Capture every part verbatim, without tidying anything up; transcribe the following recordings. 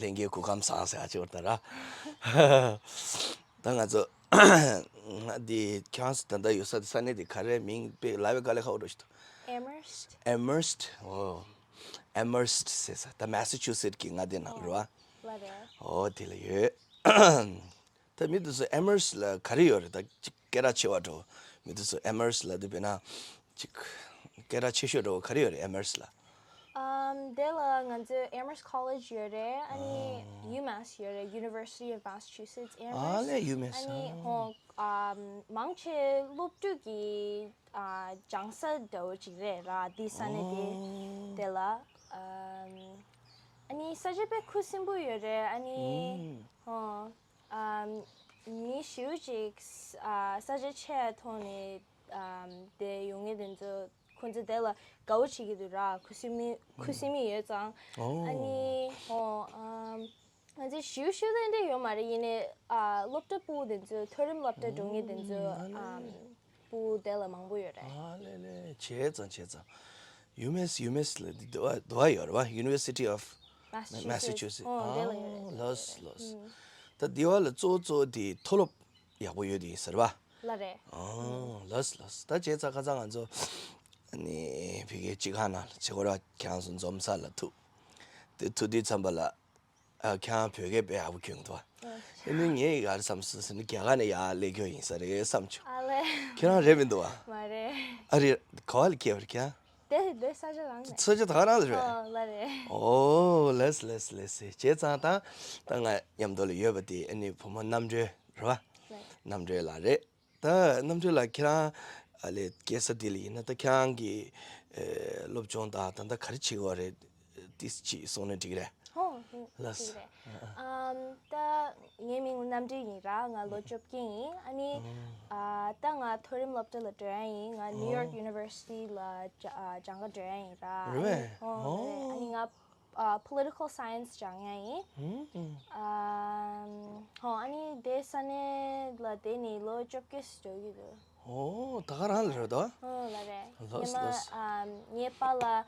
ལྷན་རྒྱས་སྐུ་ཁམས་བཟང་ཟེར་ཨ་ཅེ་བར་ད་ར། ད་ང་ཚོ་ང་འདི་ཁྱེད་རང་ཚོ་ད་ལྟ་ཡོད་ས་དེ་ས་གནས་དེ་ག་རེ་མིང་དཔེ་ལབ་པའི་དཀའ་ལས་ཁག་པོ་འགྲོ་ཞིག་འདུག Amherst. Amherst. ཨོ། Amherst ཟེར་ས་ད་Massachusetts གི་མངའ་སྡེ་ནང་རེད་བ། ལ་རེད། ཨོ་དེ་ལ་ཡོད། ད་མི་དེ་ཚོ་Amherst ལ་ག་རེ་ཡོད་རེད། ད་ཅིག་སྐད་གྲགས་ཆེ་བ་འགྲོ། མི་དེ་ཚོ་Amherst ལ་དེ་བས་ན་ཅིག་སྐད་གྲགས་ཆེ་ཤོས་འགྲོ་ག་རེ་ཡོད་རེད་Amherst ལ། ཨམ། དེ་ལ་ང་ཚོའི་Amherst College ཡོད་རེད། ཨ་ནི་UMass ཡོད་རེད། University of Massachusetts Amherst. ཨ་ལས་UMass ཨ་ནི་ཧོ། ཨམ། མང་ཆེ་སློབ་ཕྲུག་གི་ཨ། སྦྱང་ས་འདྲ་བོ་ཅིག་རེད་ར་འདི་ས་གནས་དེ། དེ་ལ་ཨམ། ཨ་ནི་ས་ཆ་དཔེ་ཁུ་སིམ་པོ་ཡོད་རེད། ཨ་ནི་ཧོ། ཨམ། མི་ཞེ་པོ་ཅིག་ཨ། ས་ཆ་ཆེ་བའི་ཐོག་ནས་ཨམ། དེ་ཡོང་མཁན་དེ་ཚོ་ཁོང་ཚོ་དེ་ལ་དགའ་བོ་བྱེད་ཀྱི་འདུག་ར། ཁུ་སིམ་མེ་ཁུ་སིམ་མེ་ཡོད་ཙང་། ཨ་ནི་ཧོ། ཨམ། ང་ཚོའི་ཞུ་ཞུ་ལེན་དེ་ཡོད་མ་རེད། ཡིན་ནའི་ཨ། སློབ་གྲྭ་སྤུ་གུ་དེ་ཚོ་མཐོ་རིམ་སློབ་གྲྭ་འགྲོ་མཁན་དེ་ཚོ་ཨམ། སྤུ་གུ་དེ་ལ་མང་པོ་ཡོད་རེད། ཨ་ལེ་ལེ་བྱས་ཙང་བྱས་ཙང་། UMass UMass ལ་འདི་དུ་བ་དུ་བ་ཡོད་རེད་བ། University of Massachusetts. ཨོ་དེ་ལ་ཡོད་རེད། ལོས་ལོས། ད་འདི་བ་ལ་གཙོ་བོ་གཙོ་བོ་དེ་མཐོ་སློབ་ཡག་པོ་ཡོད་དེ་ཡིན་ཟེར་བ། ལ་རེད། ཨོ་ལོས་ལོས། ད་བྱས་ཙང་ཁ་སང་ང་ཚོ་ནི་ཕ་གིའི་སྤྱི་ཁང་ནང་ལ་ཆེ་གོ་ར་ཁྱང་སོང་འཛོམས་ས་ལ་ཐུག་དེ་ཐུག་དུས་ཙམ་པ་ལ། ཨ། ཁྱེད་རང་བོད་སྐད་དཔེ་ཡག་པོ་སྐྱོན་འདུག་ཨ། ཨ་ནི་ངས་ག་རེ་བསམ་སོང་ཟེར་ན་རྒྱ་གར་ནས་ཡར་སླེབས་རྒྱུ་ཡིན་ས་རེད་བསམ་བྱུང་། ཨ་ལས། ཁྱེད་རང་རེད་མི་འདུག་ཨ། མ་རེད། ཨ་རེད། ག་བ་ལ་སྐྱེས་པ་རེད་ཁྱེད་རང་། དེ་དེ་ས་ཆ་རང་ནས། ས་ཆ་ད་ག་རང་ལ་རེད། ཨོ་ལ་རེད། ཨོ་ལེས་ལེས་ལེས། བྱས་ཙང་ད་ད་ང་མཉམ་དུ་ལ་ཡོད་པ་དེ་ཨ་ནི་བུ་མོ་རྣམ་གྲོལ་རེད་བ། ལེས། རྣམ་གྲོལ་ལགས་རེད། ད་རྣམ་གྲོལ་ལགས་ཁྱེད་རང་ཨ་ལས་སྐྱེས་ས་འདི་ལ་ཡིན་ན་ད་ཁྱེད་རང་གི་ཨེ་སློབ་སྦྱོང་དང་ད་ལྟ་ག་རེ་བྱེད་ཀྱི་ཡོད་རེད། ཏིས་ཅིག་གསུངས་ན་འགྲིག་གི་རེད། ཧོ། ལགས། འགྲིག་གི་རེད། ཨམ། ད་ངའི་མིང་རྣམ་གྲོལ་ཡིན་ར། ང་ལོ་བཅོ་བརྒྱད་ཡིན། ཨ་ནི་ཨ། ད་ང་མཐོ་རིམ་སློབ་གྲྭ་ལ་འགྲོ་ཡ་ཡིན། ང་New York University ལ་སྦྱ་ཨ། སྦྱང་ག་འགྲོ་ཡ་ཡིན་ར། རེད་པས། ཨ་ནི་ཧོ་རེད། ཨ་ནི་ང་ཨ། Political Science སྦྱང་ཡ་ཡིན། ཨམ། ཧོ། ཨ་ནི་དེ་ས་གནས་ལ་བསྡད་ནས་ལོ་བཅོ་བརྒྱད་ཙམ་འགྲོ་གི་འདུག་ཨོ་ད་ག་རང་ལ་རེད་དོ། ཨོ་ལ་རེད། ལོས་ངས་མ་ལོས། ཨམ། ངའི་པཱ་ལགས་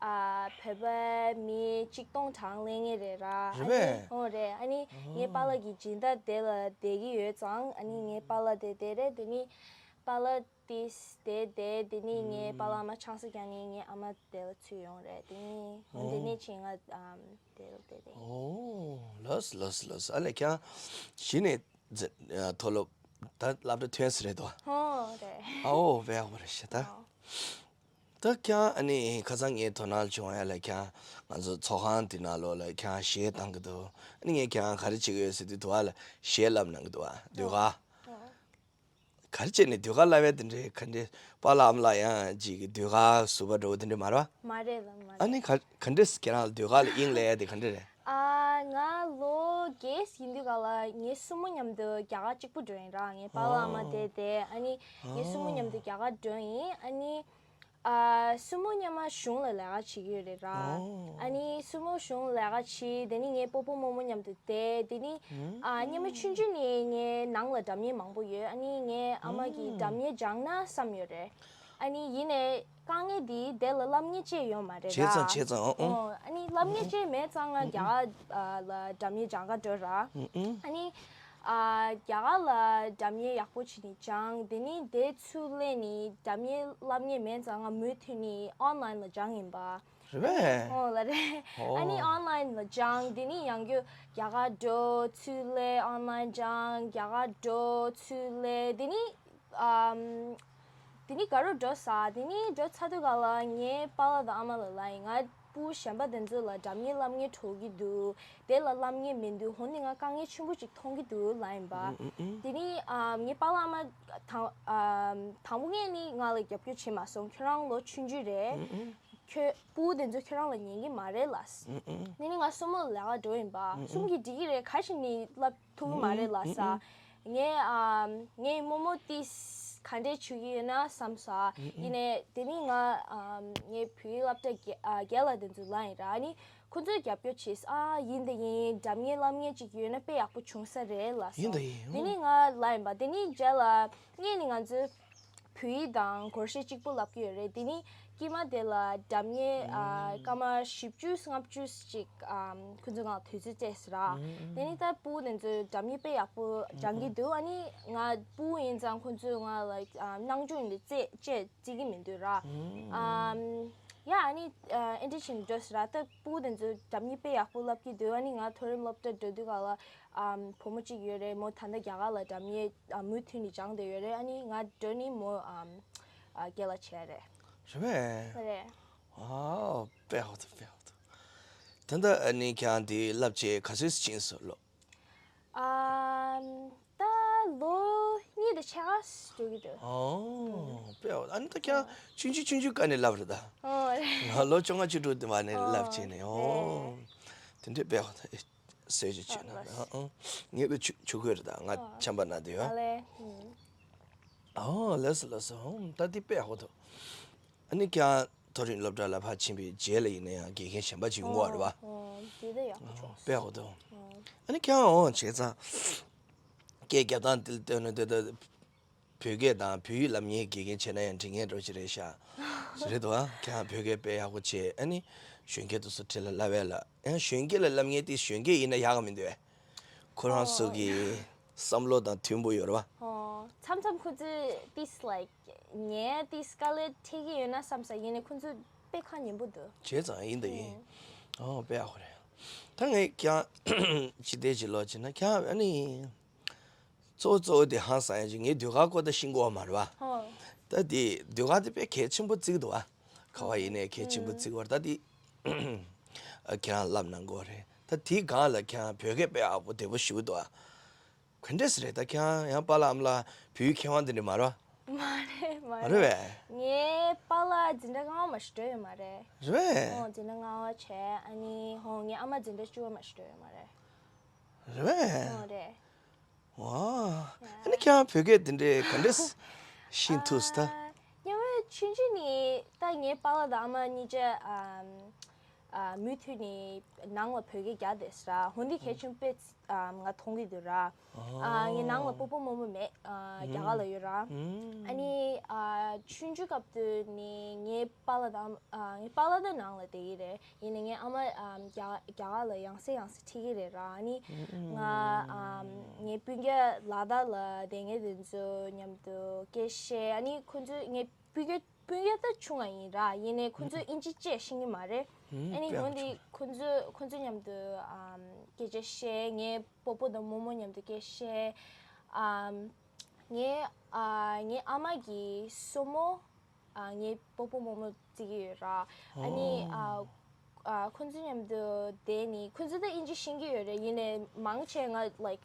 ཨ། བོད་པ་མི་གཅིག་སྟོང་གྲངས་ལེན་མཁན་རེད་ར། ཨ་རེད་ནི་པས། ཨོ་རེད། ཨ་ནི་ངའི་པཱ་ལགས་ཀྱི་སྦྱིན་བདག་དེ་ལ་བསྡད་ཀྱི་ཡོད་ཙང་ཨ་ནི་ངའི་པཱ་ལགས་དེ་དེ་རེད། དེ་ནི་པཱ་ལགས་དེ་དེ་དེ་དེ་ནི་ངའི་པཱ་ལགས་མ་ཆང་ས་རྒྱག་ནི་ངའི་ཨ་མ་དེ་ལ་ཚུད་ཡོང་རེད། དེ་ནི་འོ་དེ་ནས་ཕྱིན་ང་ཨམ། དེ་ལ་བསྡད་དེ། ཨོ་ལོས་ལོས་ལོས། ཨ་ལས་ཁྱེད་རང་གཞི་ནས་མཐོ་སློབ་ད་སློབ་གྲྭ་ཐོན་ས་རེད་དོ། ཧོ་རེད། ཨའོ་བས་ཨོ་རེད་ཤ་ད། ཨོ། ད་ཁྱེད་རང་ཨ་ནི་ཁ་སང་ངའི་དོ་སྣང་བྱུང་ཡ་ལ་ཁྱེད་རང་ང་ཚོ་ཚོགས་ཁང་འདི་ནང་ལོགས་ལ་ཁྱེད་རང་གཞས་བཏང་གི་འདུག་ཨ་ནི་ངས་ཁྱེད་རང་ག་རེ་བྱེད་ཀྱི་ཡོད་ཟེར་དུས་དུ་བ་ལ་གཞས་བསླབ་གནང་གི་འདུག་བ་ཟློས་གར། ཨོ། ག་རེ་བྱས་ནས་ཟློས་གར་བསླབ་ཡ་དེ་འདྲའི་ག་འདྲའི་པཱ་ལགས་ཨ་མ་ལགས་ཡང་ཅིག་གི་ཟློས་གར་ཟུར་པ་འདྲ་བོ་དེ་འདྲའི་མ་རེད་བ། མ་རེད་ལ་མ་རེད། ཨ་ནི་ག་ག་འདྲས་ཁྱེད་རང་ལ་ཟློས་གར་ལ་དབྱིངས་སླེབས་ཡ་དེ་ག་འདྲ་རེད། ཨ་ང་ལོ་བརྒྱད་ཡིན་དུས་ག་ལ་ངའི་སྲུ་མོ་མཉམ་དུ་རྒྱ་གར་གཅིག་པུ་འགྲོ་ཡིན་ར། ངའི་པཱ་ལགས་ཨ་མ་ཨོ་དེ་དེ་ཨ་ནི་ངའི་སྲུ་མོ་མཉམ་དུ་ཨོ་རྒྱ་གར་འགྲོ་ཡིན། ཨ་ནི་ཨ་སྲུ་མོ་མཉམ་མ་གཞུང་ལ་ལས་ཀ་བྱེད་ཀྱི་ཡོད་རེད་ར། ཨོ་ཨ་ནི་སྲུ་མོ་གཞུང་ལས་ཀ་བྱེད་དེ་ནི་ངའི་སྤོ་བོ་རྨོ་མོ་མཉམ་དུ་བསྡད་དེ་ནི་ཨ་སྔོན་མ་ཆུང་ཆུང་ནས་ངའི་ནང་ལ་སྒྲ་སྙན་མང་པོ་ཡོད། ཨ་ནི་ངའི་ཨ་མ་གིས་སྒྲ་སྙན་སྦྱངས་ན་བསམ་ཡོད་རེད། ཨ་ནི་ཡིན་ནའི་དཀའ་ངལ་འདི་དེ་ལ་བསླབ་མཁན་ཅིག་ཡོད་མ་རེད་ར། བྱས་ཙང་བྱས་ཙང་ཨོ་ཨོ། ཨོ་ཨ་ནི་བསླབ་མཁན་ཅིག་མེད་ཙང་ང་རྒྱ་གར་ལ་སྒྲ་སྙན་སྦྱང་ག་འགྲོ་ར། ཨ་ནི་ཨ་རྒྱ་གར་ལ་སྒྲ་སྙན་ཡག་པོ་བྱས་ནས་སྦྱངས། དེ་ནི་དེ་ཚུར་སླེབས་ནས་སྒྲ་སྙན་བསླབ་མཁན་མེད་ཙང་ང་མུ་མཐུད་ནས་ཨོན་ལན་ལ་སྦྱངས་ཡིན་པ། རེད་པས། ཨོ་ལ་རེད། ཨ་ནི་ཨོ་ཨོན་ལན་ལ་སྦྱངས། དེ་ནི་ཡང་བསྐྱར་རྒྱ་གར་འགྲོ་ཚུར་སླེབས་ཨོན་ལན་སྦྱངས། རྒྱ་གར་འགྲོ་ཚུར་སླེབས། དེ་ནི་ཨམ། དེ་ནི་ག་རུ་འགྲོ་ས། དེ་ནི་འགྲོ་ཚར་དུས་ག་ལ་ངའི་པཱ་ལགས་དང་ཨ་མ་ལ་ལབ་ཡིན། ང་སྤུ་གུ་གཞན་པ་དེ་ཚོ་ལ་སྒྲ་སྙན་བསླབ་མཁན་འགྲོ་གི་འདུག་དེ་ལ་བསླབ་མཁན་མི་འདུག་འོ་ནི་ང་དཀའ་ངལ་ཆེན་པོ་ཅིག་མཐོང་གི་འདུག་ལབ་ཡིན་པ། ཨུ་ཨུ་ཨུ། དེ་ནི་ཨམ། ངའི་པཱ་ལགས་ཨ་མ་དང་ཨམ། དང་པོ་ངས་ནི་ང་ལ་རྒྱབ་སྐྱོར་བྱེད་མ་སོང་། ཁྱོད་རང་ལོ་ཆུང་ཆུང་རེད། ཨུ་ཨུ། ཁྱོད་སྤུ་གུ་དེ་ཚོ་ཁྱོད་རང་ལ་ཉན་གི་མ་རེད་ལབ། ཨུ་ཨུ། ནི་ནི་ང་སྲུ་མོ་ལ་ལས་ཀ་འགྲོ་ཡིན་པ། ཨུ་ཨུ། གསུང་གི་འགྲིག་གི་རེད། ག་ཞིག་ནི་བསླབ་ཐུབ་ཀྱི་མ་རེད་ལབ་ས། ཨུ་ཨུ། ངས་ཨམ། ངའི་རྨོ་མོ་ཏིས་ག་འདྲས་བྱེད་ཀྱི་ཡོད་ན་བསམ་ས། ཨུ་ཨུ། ཡིན་ནའི་དེ་ནི་ང་ཨམ། ངའི་བོད་ཡིག་སློབ་གྲྭ་རྒན་ཨ། རྒན་ལགས་དེ་ཚོ་ལབ་ཡིན་ར། ཨ་ནི་ཁོ་ཚོས་རྒྱབ་སྐྱོར་བྱས། ཨ་ཡིན་ད་ཡིན། སྒྲ་སྙན་བསླབ་མཁན་ཅིག་ཡོད་ན་དཔེ་ཡག་པོ་བྱུང་ས་རེད་ལབ་ཡིན་ད་སོང་། ཡིན། དེ་ནི་ང་ལབ་ཡིན་པ། དེ་ནི་རྗེས་ལ་ངས་ནི་ང་ཚོའི་བོད་ཡིག་དང་སྒོར་གཞས་གཅིག་པུ་བསླབ་ཀྱི་ཡོད་རེད། དེ་ནི་ དཀྱིལ་མ་དེ་ལ་སྒྲ་སྙན་ཨ་སྐར་མ་བཞི་བཅུ་ལྔ་བཅུ་ཅིག་ཨམ་ཁོང་ཚོས་ང་ལ་དུས་ཚོད་སྤྲད་སོང་ར། དེ་ནས་ད་སྤུ་གུ་དེ་ཚོས་སྒྲ་སྙན་དཔེ་ཡག་པོ་སྦྱང་གི་འདུག་ཨ་ནི་ང་སྤུ་གུ་ཡིན་ཙང་ཁོང་ཚོས་ང་ལ་ཨམ་སྣང་ཆུང་ཡིན་དུས་རྩེད་རྩེད་རྩེད་ཀྱི་མི་འདུག་ར། ཨམ་ཡ་ཨ་ནི་ཨ་ཨེ་འདྲ་བྱས་ནས་འགྲོ་སོང་ར། ད་སྤུ་གུ་དེ་ཚོས་སྒྲ་སྙན་དཔེ་ཡག་པོ་བསླབ་ཀྱི་འདུག་ཨ་ནི་ང་མཐོ་རིམ་སློབ་གྲྭ་འགྲོ་དུས་ག་ལ་ཨམ་བུ་མོ་གཅིག་ཡོད་རེད། མོ་ད་ལྟ་རྒྱ་གར་ལ་སྒྲ་སྙན་ཨ་མུ་མཐུད་ནས་སྦྱངས་བསྡད་ཡོད་རེད། ཨ་ནི་ང་འགྲོ་ནས་མོ་ཨམ་ཨ་སྐད་ལ་བྱས་རེད། རེད་པས། རེད། ཨ་དཔེ་ཡག་པོ་འདུག་དཔེ་ཡག་པོ་འདུག་ད་ལྟ་ཨ་ནི་ཁྱེད་རང་དེ་བསླབ་བྱས་ག་ཚོད་ཕྱིན་སོང་ལོ། ཨམ་ད་ལོ་གཉིས་དང་ཕྱེད་ཀ་འགྲོ་གི་འདུག་ཨོ་དཔེ་ཡག་པོ། ཨ་ནི་ད་ཁྱེད་རང་ཆུང་ཆུང་ཆུང་ཆུང་སྐབས་ནས་བསླབ་རེད་ད། ཨོ་རེད། ང་ལོ་བཅོ་ལྔ་བཅུ་དྲུག་དེ་བ་ནས་བསླབ་བྱས་ནས། ཨོ་དེ་འདྲས་དཔེ་ཡག་པོ་འདུག་ཨེ། གསོལ་ཇ་མཆོད་ན་ཨ་ཨ། ངས་ད་ཆུ་ཆུ་ཁོལ་རེད་ད། ང་ཨ་ཆམ་པ་ན་དེ་ཡོད། ཨ་ལེ། ཨ་ལགས་སོ་ལགས་སོ། ཧོམ་ད་དེ་དཔེ་ཡག་པོ་འདུག་ཨ་ནི་ཁྱེད་རང་མཐོ་རིམ་སློབ་གྲྭ་ལ་ཕར་ཕྱིན་པའི་རྗེས་ལ་ཡིན་ན་ཡང་དགེ་རྒན་གཞན་པ་ཅིག་ཡོང་གི་ཡོད་རེད་པ། ཨོ་དེ་ད་ཡག་པོ་བྱུང་། དཔེ་ཡག་པོ་འདུག་ཨ་ནི་ཁྱེད་རང་འོང་བྱས་ཙང་སྐད་རྒྱབ་སྟངས་དེ་ལྟོས་ན་དེ་ད། བོད་སྐད་དང་བོད་ཡིག་བསླབ་མཁན་དགེ་རྒན་བྱས་ན་ཡང་འགྲིག་མཁན་འདྲ་ཞིག་རེད་ཤག་ཞིག་རེད་འདུག་ཨ། ཁྱེད་རང་བོད་སྐད་དཔེ་ཡག་པོ་བྱས། ཨ་ནི་གཞོན་སྐྱེས་དེ་ཚོ་འཁྲིས་ལ་བསླབ་ཡས་ལ་ཡང་གཞོན་སྐྱེས་ལ་བསླབ་མཁན་དེ་གཞོན་སྐྱེས་ཡིན་ན་ཡག་ག་མི་འདུག་ཨེ། ཁོ་རང་ཚོ་གི་བསམ་བློ་དང་མཐུན་པོ་ཡོད་རེད་པ། ཨོ་མཚམས་མཚམས་ཁོ་ཚོས་ཏིས་ལའིཀ་ངས་ཏིས་དཀའ་ལས་འཕྲད་ཀྱི་ཡོད་ན་བསམ་ས། ཡིན་ནའི་ཁོ་ཚོས་དཔེ་ཁ་ཉན་པོ་འདུག་བྱས་ཙང་ཡིན་ད་ཡིན། ཨོ་དཔེ་ཡག་པོ་རེད། ད་ངས་ཀྱང་ཅི་བལྟས་ཅི་ལོ་བྱས་ན་ཀྱང་ཨ་ནི། གཙོ་བོ་གཙོ་བོ་དེ་ཧང་སང་ཡ་ཅིག་ངས་ཟློས་གར་སྐོར་ད་ཤེས་ཀྱི་ཡོད་མ་རེད་པ། ཧོ། ད་དེ་ཟློས་གར་དེ་དཔེ་གལ་ཆེན་པོ་བརྩི་གི་འདུག་པ། ག་པར་ཡིན་ནའི་གལ་ཆེན་པོ་བརྩི་གི་ཡོད་རེད། ད་དེ་ཨ་ཁྱེད་རང་ལབ་གནང་གི་ཡོད་རེད། ད་དེའི་སྒང་ལ་ཁྱེད་རང་བོད་སྐད་དཔེ་ཡག་པོ་བདེ་པོ་ཞེ་པོ་འདུག་པ། ག་འདྲས་རེད། ད་ཁྱེད་རང་ཡང་པཱ་ལགས་ཨ་མ་ལགས་བོད་ཡིག་མཁས་དབང་དེ་འདྲ་མ་རེད་པ། མ་རེད་མ་མ་རེད་རེད་པས། ངའི་པཱ་ལགས་འཛིན་གྲྭ་ལྔ་པ་མ་ཞིག་འགྲོ་ཡོད་མ་རེད། རེད་པས། ཨོ་འཛིན་གྲྭ་ལྔ་པ་བྱས། ཨ་ནི་ཧོ་ངའི་ཨ་མ་འཛིན་གྲྭ་བཅུ་པ་མ་ཞིག་འགྲོ་ཡོད་མ་རེད། རེད་པས། ཨོ་རེད། ཝ། ཨ་ནི་ཁྱེད་རང་བོད་སྐད་དེ་འདྲའི་ག་འདྲས་ཤེས་ཐུབ་སོང་ད། ཨ་སྔོན་མ་ཆུང་ཆུང་ནས་ད་ངའི་པཱ་ལགས་དང་ཨ་མ་གཉིས་ཆ་ཨམ་ཨ་མུ་མཐུད་ནས་ནང་ལ་བོད་སྐད་རྒྱག་བསྡད་སོང་ར། འོ་འདི་གལ་ཆེན་པོ་དཔེ་ཨམ་ང་མཐོང་གི་འདུག་ར། ཨ་ངའི་ནང་ལ་སྤོ་བོ་རྨོ་མོ་མེད། ཨ་རྒྱ་གར་ལ་ཡོད་ར། ཨ་ནི་ཨ་ཆུང་ཆུང་སྐབས་དུས་ནས་ངའི་པཱ་ལགས་དང་ཨ་ངའི་པཱ་ལགས་ད་ནང་ལ་བསྡད་ཀྱི་རེད། ཡིན་ནའི་ངའི་ཨ་མ་ཨམ་རྒྱ་རྒྱ་གར་ལ་ཡང་སེ་ཡང་སེ་ཁྲིད་ཀྱི་རེད་ར། ཨ་ནི་ང་ཨམ་ངའི་སྤུན་ཀྱག་ལ་དྭགས་ལ་བསྡད་མཁན་དེ་ཚོ་མཉམ་དུ་སྐད་བཤད། ཨ་ནི་ཁོ་ཚོས་ངའི་སྤུན་ཀྱག་སྤུན་ཀྱག་ད་ཆུང་ང་ཡིན་ར། ཡིན་ནའི་ཁོ་ཚོས་ཨིན་ཇི་བཅས་ཤེས་ཀྱི་མ་རེད། ཨ་ནི་འོན་ཏེ་ཁོ་ཚོས་ཁོ་ཚོ་མཉམ་དུ་ཨམ་སྐད་ཆ་བཤད། ངའི་སྤོ་བོ་དང་རྨོ་མོ་མཉམ་དུ་སྐད་བཤད། ཨམ་ངའི་ཨ་ངའི་ཨ་མ་གི་སྲུ་མོ། ཨ་ངའི་སྤོ་བོ་རྨོ་མོ་བརྩི་གི་ཡོད་ར། ཨ་ནི་ཨ་ཨ་ཁོ་ཚོ་མཉམ་དུ་བསྡད་ནི། ཁོ་ཚོ་ད་ཨིན་ཇི་ཤེས་ཀྱི་ཡོད་རེད། ཡིན་ནའི་མང་ཆེ་ང་like བོད་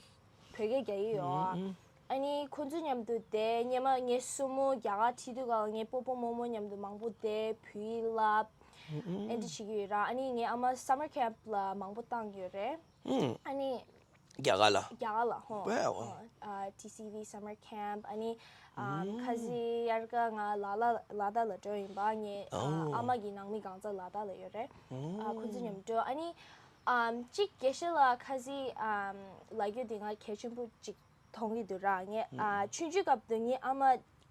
སྐད་རྒྱག་གི་ཡོད། ཨ་ནི་ཁོ་ཚོ་མཉམ་དུ་བསྡད། སྔོན་མ་ངའི་སྲུ་མོ་རྒྱ་གར་ཁྲིད་དུས་སྒང་ངའི་སྤོ་བོ་རྨོ་མོ་མཉམ་དུ་མང་པོ་བསྡད། བོད་ཡིག་བསླབ། ཨེ་འདྲ་བྱེད་ཀྱི་ཡོད་ར། ཨ་ནི་ངའི་ཨ་མ་summer camp ལ་མང་པོ་བཏང་ཡོད་རེད། ཨ་ནི་རྒྱ་གར་ལ། རྒྱ་གར་ལ་ཧོ། ཝའོ། ཨ་ཊི་སི་ཝི་summer camp ཨ་ནི་ཨམ་ཁ་སང་དབྱར་ཁ་ང་ལ་དྭགས་ལ་འགྲོ་ཡིན་པ། ངའི་ཨ་ཨོ་ཨ་མ་གི་ནང་མི་གང་ཚང་ལ་དྭགས་ལ་ཡོད་རེད། ཨ་ཁོ་ཚོ་མཉམ་འགྲོ། ཨ་ནི་ཨམ་གཅིག་དགེ་བཤེས་ལགས་ཁ་སང་ཨམ་ལབ་རྒྱུ་དེ་ང་གལ་ཆེན་པོ་གཅིག་མཐོང་གི་འདུག་ར། ངས་ཨ་ཆུང་ཆུང་སྐབས་དུས་ངའི་ཨ་མ་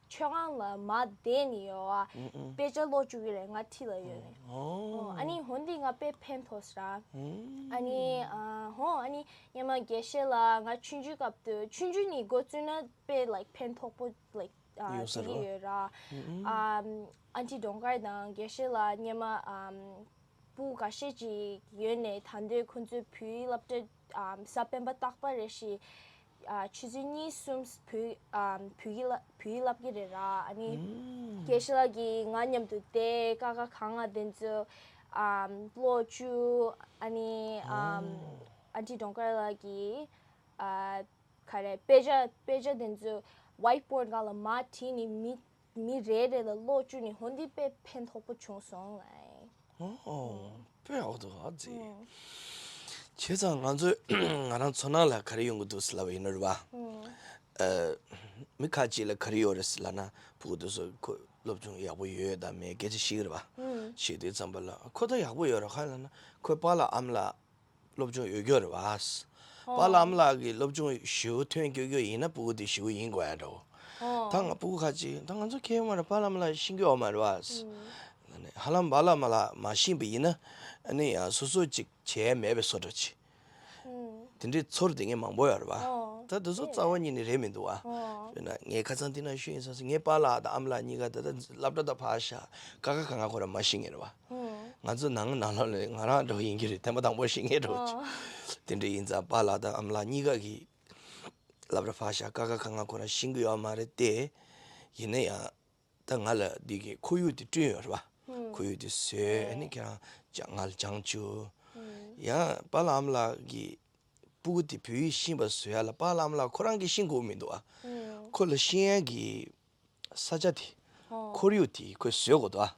མཆོད་ཁང་ལ་མར་བསྡད་ནས་ཡོད་ཨ། དཔེ་ཆ་ཀློག་བཅུག་གི་རེད། ང་འཁྲིས་ལ་ཡོད་ནས། ཨོ་ཨ་ནི་འོན་ཏེ་ང་དཔེ་ཕན་ཐོགས་སོང་ར། ཨ་ནི་ཨ་ཧོ་ཨ་ནི་སྔོན་མ་དགེ་བཤེས་ལགས་ང་ཆུང་ཆུང་སྐབས་དུས་ཆུང་ཆུང་ནས་འགོ་བཙུགས་ན་དཔེ་like ཕན་ཐོགས་པོ་like ཨ་ཡོད་ས་རེད་བྱེད་ཀྱི་ཡོད་ར། ཨ་ཨན་ཊི་གྲོང་དཀར་དང་དགེ་བཤེས་ལགས་སྔོན་མ་ཨམ་སྤུ་གུ་ཁ་ཤས་ཅིག་ཡོད་ནས། ད་དུང་ཁོང་ཚོའི་བོད་ཡིག་སློབ་གྲྭ་ཨམ་གཟའ་སྤེན་པ་རྟག་པར་རེ་བཞིན་ཨ་ཆུ་ཚོད་གཉིས་གསུམ་བོད་ཨམ་བོད་ཡིག་བོད་ཡིག་བསླབ་ཀྱི་རེད་ར། ཨ་ནི་དགེ་བཤེས་ལགས་ཀྱིས་ང་མཉམ་དུ་བསྡད། ཀ་ཁ་ག་ང་དེ་ཚོ་ཨམ་ཀློག་བཅུག་ཨ་ནི་ཨམ་ཨན་ཊི་གྲོང་དཀར་ལགས་ཀྱིས་ཨ་ག་རེ་དཔེ་ཆ་དཔེ་ཆ་དེ་ཚོ་whiteboard སྒང་ལ་མར་བྲིས་ནས་མི་མི་རེ་རེ་ལ་ཀློག་བཅུག་ནས། འོན་ཏེ་དཔེ་ཕན་ཐོགས་པོ་བྱུང་སོང་ངས། ཨོ་དཔེ་ཡག་པོ་འདུག་ཨ་ཙི། བྱས་ཙང་ང་ཚོས་ང་རང་ཚོ་ནང་ལ་ག་རེ་ཡོང་གི་འདུག་ཟེར་ལབ་པ་ཡིན་ན་རེད་པ། ཨ་མི་ཁ་ཅིག་ལ་ག་རེ་ཡོད་རེད་ཟེར་ལབ་ན། ཕྲུ་གུ་དེ་ཚོ་ཁོ་སློབ་སྦྱོང་ཡག་པོ་ཡོད་དང་མེད་སྐད་ཆ་བཤད་ཀྱི་རེད་པ། བཤད་དུས་ཙམ་པ་ལ་ཁོ་ད་ཡག་པོ་ཡོད་རེད། གང་ལབ་ན་ཁོའི་པཱ་ལགས་ཨ་མ་ལགས་སློབ་སྦྱོང་ཡོད་རྒྱུ་རེད་པ། ཨོ། པཱ་ལགས་ཨ་མ་ལགས་ཀྱིས་སློབ་སྦྱོང་ཞེ་པོ་ཐོན་ཡོད་རྒྱུ་ཡིན་ན་ཕྲུ་གུ་དེ་ཞེ་པོ་ཡིན་དགོས་ཡ་འདྲ་བོ། ཨོ། ད་ང་ཕྲུ་གུ་ཁ་ཅིག་ད་ང་ཚོ་མཁས་པ་མ་རེད། པཱ་ལགས་ཨ་མ་ལགས་ཤེས་ཀྱི་ཡོད་མ་རེད་པ། ཧ་ལམ་པཱ་ལགས་ཨ་མ་ལགས་མ་ཤེས་པ་ཡིན་ན་ཨ་ནི་ཡང་སོ་སོ་ཅིག་བྱས་མེད་པའི་བཟོ་འདྲ་ཅིག་ཨུམ། དེ་འདྲའི་ཚོར་དེ་ངས་མང་པོ་ཡོད་རེད་པ། ཨོ། ད་དེ་ཚོ་རེད། རྩ་བ་ཉིད་ནས་རེད་མི་འདུག་ཨ། ཨོ། དཔེར་ན་ངས་ཁ་སང་འདི་ན་ཞུས་ཡིན་ས་ས་ངའི་པཱ་ལགས་དང་ཨ་མ་ལགས་གཉིས་ཀ་ད་ལྟ་སློབ་གྲྭ་དང་ཕར་བཞག་ཀ་ཁ་ག་ང་ཁོ་རང་མ་ཤེས་ངེས་རེད་པ། ཨུམ། ང་ཚོ་ནང་ནང་ལོགས་ལ་ང་རང་འདྲ་བོ་ཡིན་གྱི་རེད། ཐེངས་མ་དང་པོ་ཤེས་ངེས་འདྲ་བོ་ཅིག་ཨོ། དེ་འདྲ་ཡིན་ཙང་པཱ་ལགས་དང་ཨ་མ་ལགས་གཉིས་ཀ་གིས་སློབ་གྲྭ་ཕར་བཞག་ཀ་ཁ་ག་ང་ཁོ་རང་ཤེས་ཀྱི་ཡོད་མ་རེད་དེ། ཡིན་ན་ཡང་ད་ང་ལ་འདི་གི་ཁོར་ཡུག་དེ་བསྐྲུན་ཡོད་རེད་པ། ཨུམ། ཁོར་ཡུག་དེ་བཟོས། ཨ་ནི་ཁྱེད་རང་ཅང་ང་ལ་སྦྱང་བཅུག་ཨུམ། ཡང་པཱ་ལགས་ཨ་མ་ལགས་ཀྱི་སྤུ་གུ་དེ་བོད་ཡིག་ཤེས་པ་བཟོ་ཡ་ལ་པཱ་ལགས་ཨ་མ་ལགས་ཁོ་རང་གིས་ཤེས་དགོས་མི་འདུག་ཨ། ཨུམ། ཁོ་ལ་ཤེས་ཡ་གི་ས་ཆ་དེ། ཨོ། ཁོར་ཡུག་དེ་ཁོས་བཟོས་དགོས་འདུག་ཨ།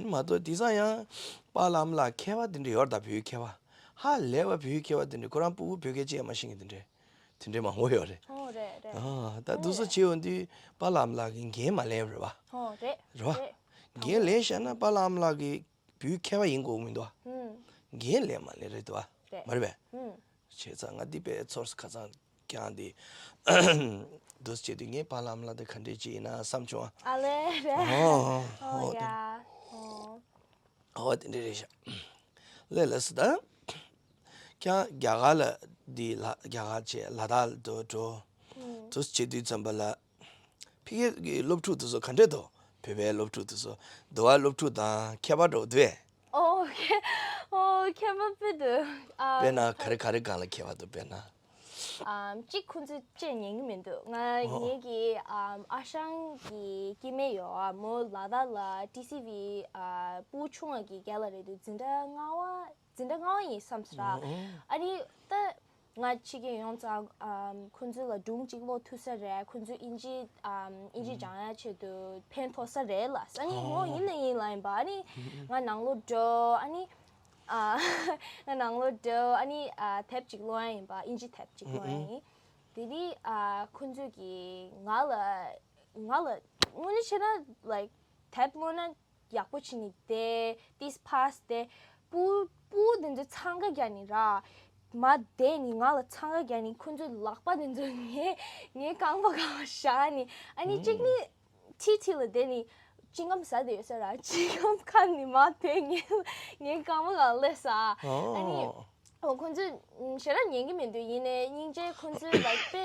ཨུམ། མ་གཏོགས་དེང་སང་ཡང་པཱ་ལགས་ཨ་མ་ལགས་མཁས་པ་དེ་འདྲ་ཡོད་རེད། ད་བོད་ཡིག་མཁས་པ་ཧ་ལས་པ་བོད་ཡིག་མཁས་པ་དེ་འདྲ་ཁོ་རང་སྤུ་གུ་བོད་སྐད་ཅིག་ཡང་མ་ཤེས་མཁན་དེ་འདྲ། དེ་འདྲའི་མང་པོ་ཡོད་རེད། ཨོ་རེད་རེད། ཨ་ད་འདུག་སེ་བྱེད་ཡོང་དུས་པཱ་ལགས་ཨ་མ་ལགས་ཀྱིས་འགན་མ་ལེན་རེད་པ། ཨོ་རེད་རེད་པ། རེད། འགན་ལེན་བཞག་ན་པཱ་ལགས་ཨ་མ་ལགས་ཀྱིས་བུའི་མཁས་པ་ཡིན་དགོས་མི་འདུག་པ། ཨུམ། འགན་ལེན་མ་ལེན་རེད་འདུག་པ། རེད། མ་རེད་པས། ཨུམ། བྱས་ཙང་ང་འདི་དཔེ་ཚོར་ཁ་སང་ཀྱང་འདི་འདུག་སེ་བྱེད་དུས་ངས་པཱ་ལགས་ཨ་མ་ལགས་དེ་ག་འདྲས་ཅིག་ཡིན་ན་བསམ་བྱུང་ཨ། ཨ་ལས་རེད། ཨོ་ཨོ་ཨོ་ཨོ་དེ་ཡ་ཨོ། ཨོ་དེ་འདྲ་རེད་ཤག་ལས་ལགས་སོ། ད་ཀྱང་རྒྱ་གར་ལ་འདི་ལ་རྒྱ་གར་བྱས་ལ་དྭགས་ལ་འགྲོ་འགྲོ་ཨུམ། འདུག་སེ་བྱེད་དུས་ཙམ་པ་ལ་ཕ་གི་གི་སློབ་ཕྲུག་དེ་ཚོ་ག་འདྲས་འདུག་བོད་པའི་སློབ་ཕྲུག་དེ་ཚོ་འདི་བ་སློབ་ཕྲུག་དང་ཁྱད་པར་འདྲ་བོ་འདུག་གས། ཨོ་ཁྱད་ཨོ་ཁྱད་པར་དཔེ་འདུག་ཨ། དཔེར་ན་ག་རེ་ག་རེ་སྒང་ལ་ཁྱད་པར་འདུག་དཔེར་ན། ཨམ། གཅིག་ཁོང་ཚོས་བཅད་ཉན་གྱི་མི་འདུག་ང་ཨོ། ངེད་ཀྱི་ཨམ། ཨ་ཞང་གི་སྐྱེ་དམན་ཡོད་ཨ། མོ་ལ་དྭགས་ལ་ཊི་སི་ཝི་ཨ། སྤུ་གུ་ཆུང་བ་གི་རྒྱ་ལ་རེད་འདུག་འཛིན་གྲྭ་ལྔ་པ་འཛིན་གྲྭ་ལྔ་པ་ཡིན་བསམ་སོང་ར། ཨོ། ཨ་ནི་ད་ང་ཕྱི་རྒྱལ་ཡོང་ཙང་ཨམ། ཁོང་ཚོ་ལ་སྒྲུང་གཅིག་ཀློག་ཐུབ་ས་རེད། ཁོང་ཚོ་ཨིན་ཇི་ཨམ། ཨིན་ཇི་སྦྱང་ཡ་ཆེད་དུ་ཕན་ཐོགས་ས་རེད་ལབ་ས། ཨ་ནི་ངོ་ཨོ། ཡིན་ན་ཡིན་ལབ་ཡིན་པ། ཨ་ནི་ང་ནང་ལོགས་འགྲོ། ཨ་ནི། ཨ། ང་ནང་ལོགས་འགྲོ། ཨ་ནི་ཨ། དེབ་ཅིག་ཀློག་ཡ་ཡིན་པ། ཨིན་ཇི་དེབ་ཅིག་ཀློག་ཡ་ཡིན། དེ་ནི་ཨ། ཁོང་ཚོས་ཀྱིས་ང་ལ་ང་ལ་དངོས་གནས་བྱས་ན་like དེབ་ཀློག་ན་ཡག་པོ་བྱས་ནས་བསྡད། ཏིས་ཕ་སི་བསྡད། སྤུ་སྤུ་དེ་ཚོ་འཚང་ཁ་རྒྱག་ནས་ར། མར་བསྡད་ནས་ང་ལ་འཚང་ཁ་རྒྱག་ནས་ཁོང་ཚོའི་ལག་པ་དེ་ཚོ་ངའི་ངའི་རྐང་པ་སྒང་ལ་བཞག་ནས། ཨ་ནི་གཅིག་ནི། ཁྲིད་ཁྲིད་ལ་བསྡད་ནས་ཅིང་ཁམ་ཟ་བསྡད་ཡོད་ས་ར། ཅིང་ཁམ་ཁ་ནས་མར་བསྡད། ངའི་ངའི་རྐང་པ་སྒང་ལ་སླེབས་ས། ཨ་ནི་ཨོ། ཨོ་ཁོང་ཚོས་ཞེ་དྲག་ཉན་གྱི་མི་འདུག་ཡིན་ནའི་སྙིང་རྗེ། ཁོང་ཚོས་like དཔེ་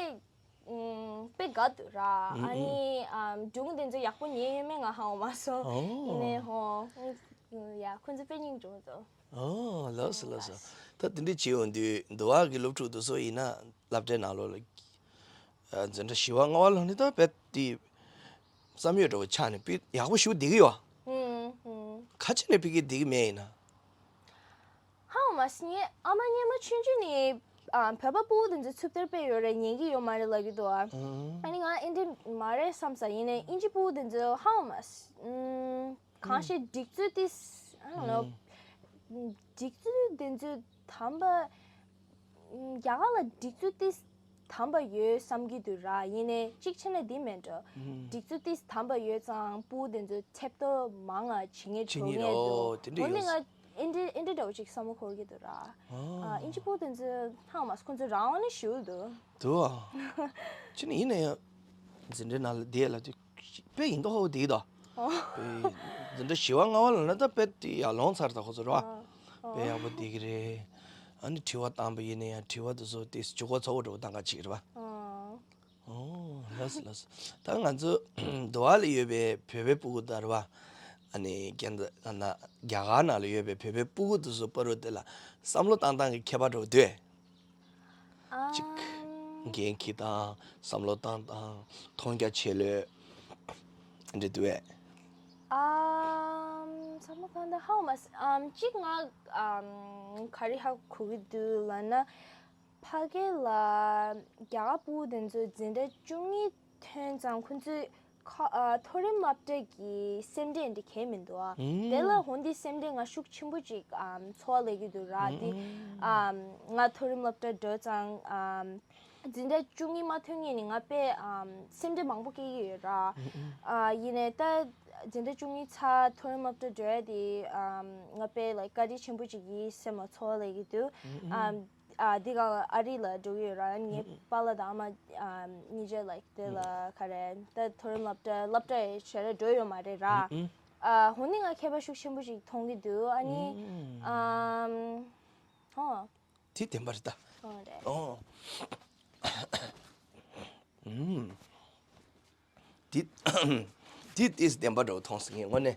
དཔེ་དགའ་འདུག་ར། ཨ་ནི་སྒྲུང་དེ་ཚོ་ཡག་པོ་ཉན་ཡོད་མེད་ང་ཧ་གོ་མ་སོང་། ཨོ། ཡིན་ནའི་ཧོ། ཡ་ཁོང་ཚོ་དཔེ་སྙིང་རྗེ་པོ་འདུག་ཨོ་ལགས་སོ་ལགས་སོ། ད་དེ་འདྲ་བྱེད་ཡོང་དུས་འདི་བ་གི་སློབ་ཕྲུག་དེ་ཚོ་ཡིན་ན་སློབ་གྲྭའི་ནང་ལོགས་ལ་འཛིན་གྲྭ་བཞི་པ་ལྔ་པ་ལོག་ནས་ད་དཔེ་དེ་བསམ་ཡོད་འདྲ་བོ་ཆགས་ནས་དཔེ་ཡག་པོ་ཞེ་པོ་བསྡད་ཀྱི་ཡོད། ཧུམ་ཧུམ། ག་ཅི་ནས་ཕ་གིར་བསྡད་ཀྱི་མེད་ཡིན་ན། ཧ་མ་སི་ངའི་ཨ་མ་སྔོན་མ་ཆུང་ཆུང་ནས་ཨ། བོད་པ་སྤུ་གུ་དེ་ཚོ་ཚུབ་ཐེར་དཔེ་ཡོད་རེད། ཉན་གྱི་ཡོད་མ་རེད་ལབ་ཀྱི་འདུག་ཨ། ཨ་ནི་ང་ཨེ་འདྲ་མ་རེད་བསམ་ས། ཡིན་ནའི་ཨིན་ཇི་སྤུ་གུ་དེ་ཚོ་ཧ་མ་སི་ཨུམ། གང་ཞིག་སྒྲིག་ཚུལ་དེ། I don't know། སྒྲིག་ཚུལ་དེ་ཚོ་དམ་པ། རྒྱ་གར་ལ་སྒྲིག་ཚུལ་དེ་དམ་པ་ཡོད་བསམ་གྱི་འདུག་ར། ཡིན་ནའི་གཅིག་བྱས་ན་འདི་མེད་འགྲོ། སྒྲིག་ཚུལ་དེ་དམ་པ་ཡོད་ཙང་སྤུ་གུ་དེ་ཚོ་ཐེབས་གཏོར་མང་ང་བྱེད་ངེས་འགྲོ་ངེས་འདུག་འོ་ནི་ང་ཨེ་འདྲ་ཨེ་འདྲ་འདྲ་བོ་ཅིག་བསམ་བློ་འཁོར་གྱི་འདུག་ར། ཨ་ཨིན་ཇི་སྤུ་གུ་དེ་ཚོ་ཧ་མ་སི་ཁོང་ཚོ་རང་དབང་ནི་ཞུ་འདུག་འདུག་ཨ། ཅི་ནི་ཡིན་ན་ཡང་འཛིན་གྲྭའི་ནང་ལ་བསྡད་ལ་དེ། དཔེ་ཡིན་མདོག་ཁ་པོ་བསྡད་ཀྱི་འདུག་ཨོ། དཔེ་འཛིན་གྲྭ་བཞི་པ་ལྔ་པ་ལ་ན་ད་དཔེ་དེ་ཡར་ལོངས་ཚར། ད་ཁོ་ཚོ་རེད་པ། ཨོ། དཔེ་ཡག་པོ་བསྡད་ཀྱི་རེད། ཨ་ནི་དྲི་བ་བཏང་པ་ཡིན་ན་ཡང་དྲི་བ་དེ་ཚོ་དེ་ལྗིད་ཁོག་ཚ་པོ་འདྲ་པོ་བཏང་ག་བྱེད་ཀྱི་རེད་པ། ཨོ། ཨོ་ལགས་སོ་ལགས་སོ། ད་ང་ཚོ་འདི་བ་ལ་ཡོད་པའི་བོད་པའི་སྤུ་གུ་དང་རེད་པ། ཨ་ནི་རྒྱ་ནག་རྒྱ་གར་ནང་ལ་ཡོད་པའི་བོད་པའི་སྤུ་གུ་དེ་ཚོ་བར་དུ་དེ་ལ་བསམ་བློ་བཏང་སྟངས་ཀྱི་ཁྱད་པར་འདྲ་པོ་འདུག་ཅིག་ཨམ། འགན་འཁྱེར་སྟངས། བསམ་བློ་བཏང་སྟངས། མཐོང་རྒྱ་ཆེ་ལོས་འདྲ་འདུག་གས། ཨམ། བསམ་བློ་བཏང་སྟངས་ཧ་གོ་མ་སོང་། ཨམ། གཅིག་ང་ཨམ། ག་རེ་ཧ་གོ་གི་འདུག་ལབ་ན། ཕ་གི་ལ་རྒྱ་གར་སྤུ་གུ་དེ་ཚོ་འཛིན་གྲྭ་བཅུ་གཉིས་ཐོན་ཙང་ཁོང་ཚོས་ཁ་ཨ། མཐོ་རིམ་སློབ་གྲྭ་གི་སེམས་ཁྲལ་འདི་གས་མི་འདུག་ཨ། ཨུམ། དེ་ལ་འོན་ཏེ་སེམས་ཁྲལ་ང་ཤུགས་ཆེན་པོ་ཅིག་ཨམ། ཚོར་བ་སླེབས་ཀྱི་འདུག་ར། ཨུམ། དེ་ཨམ། ང་མཐོ་རིམ་སློབ་གྲྭ་འགྲོ་ཙང་ཨམ། འཛིན་གྲྭ་བཅུ་གཉིས་མ་ཐོན་སྔོན་ནས་ང་དཔེ་ཨམ། སེམས་ཁྲལ་མང་པོ་སྐྱེ་གི་ཡོད་ར། ཨུམ། ཨ། ཡིན་ནའི་ད་འཛིན་གྲྭ་བཅུ་གཉིས་ཚར་མཐོ་རིམ་སློབ་གྲྭ་འགྲོ་ཡ་དེ་ཨམ། ང་དཔེ་ལའིཀ་བཀའ་དྲིན་ཆེན་པོ་ཅིག་ཡིན་སེམས་ལ་ཚོར་བ་སླེབས་ཀྱི་འདུག་ཨུམ། ཨམ། ཨ། འདི་ག་ཨ་རི་ལ་འགྲོ་གི་ཡོད་ར། ངའི་ཨུམ། པཱ་ལགས་དང་ཨ་མ་ཨམ། གཉིས་ཆ་ལའིཀ་དེ་ལ་ཨུམ། ག་རེ་ད་མཐོ་རིམ་སློབ་གྲྭ་སློབ་གྲྭ་ཡི་ཞལ་རས་འགྲོ་ཡོད་མ་རེད་ར། ཨུམ། ཨ་འོ་ནི་ང་ཁྱད་པར་ཤུགས་ཆེན་པོ་ཞིག་མཐོང་གི་འདུག་ཨ་ནི་ཨམ་ཧོ། དེ་བདེན་པ་རེད་ད། ཨོ་རེད། ཨོ། ཨུམ། དེ་དེ་དེས་བདེན་པ་འདྲ་བོ་མཐོང་སོང་ངས་དངོས་གནས།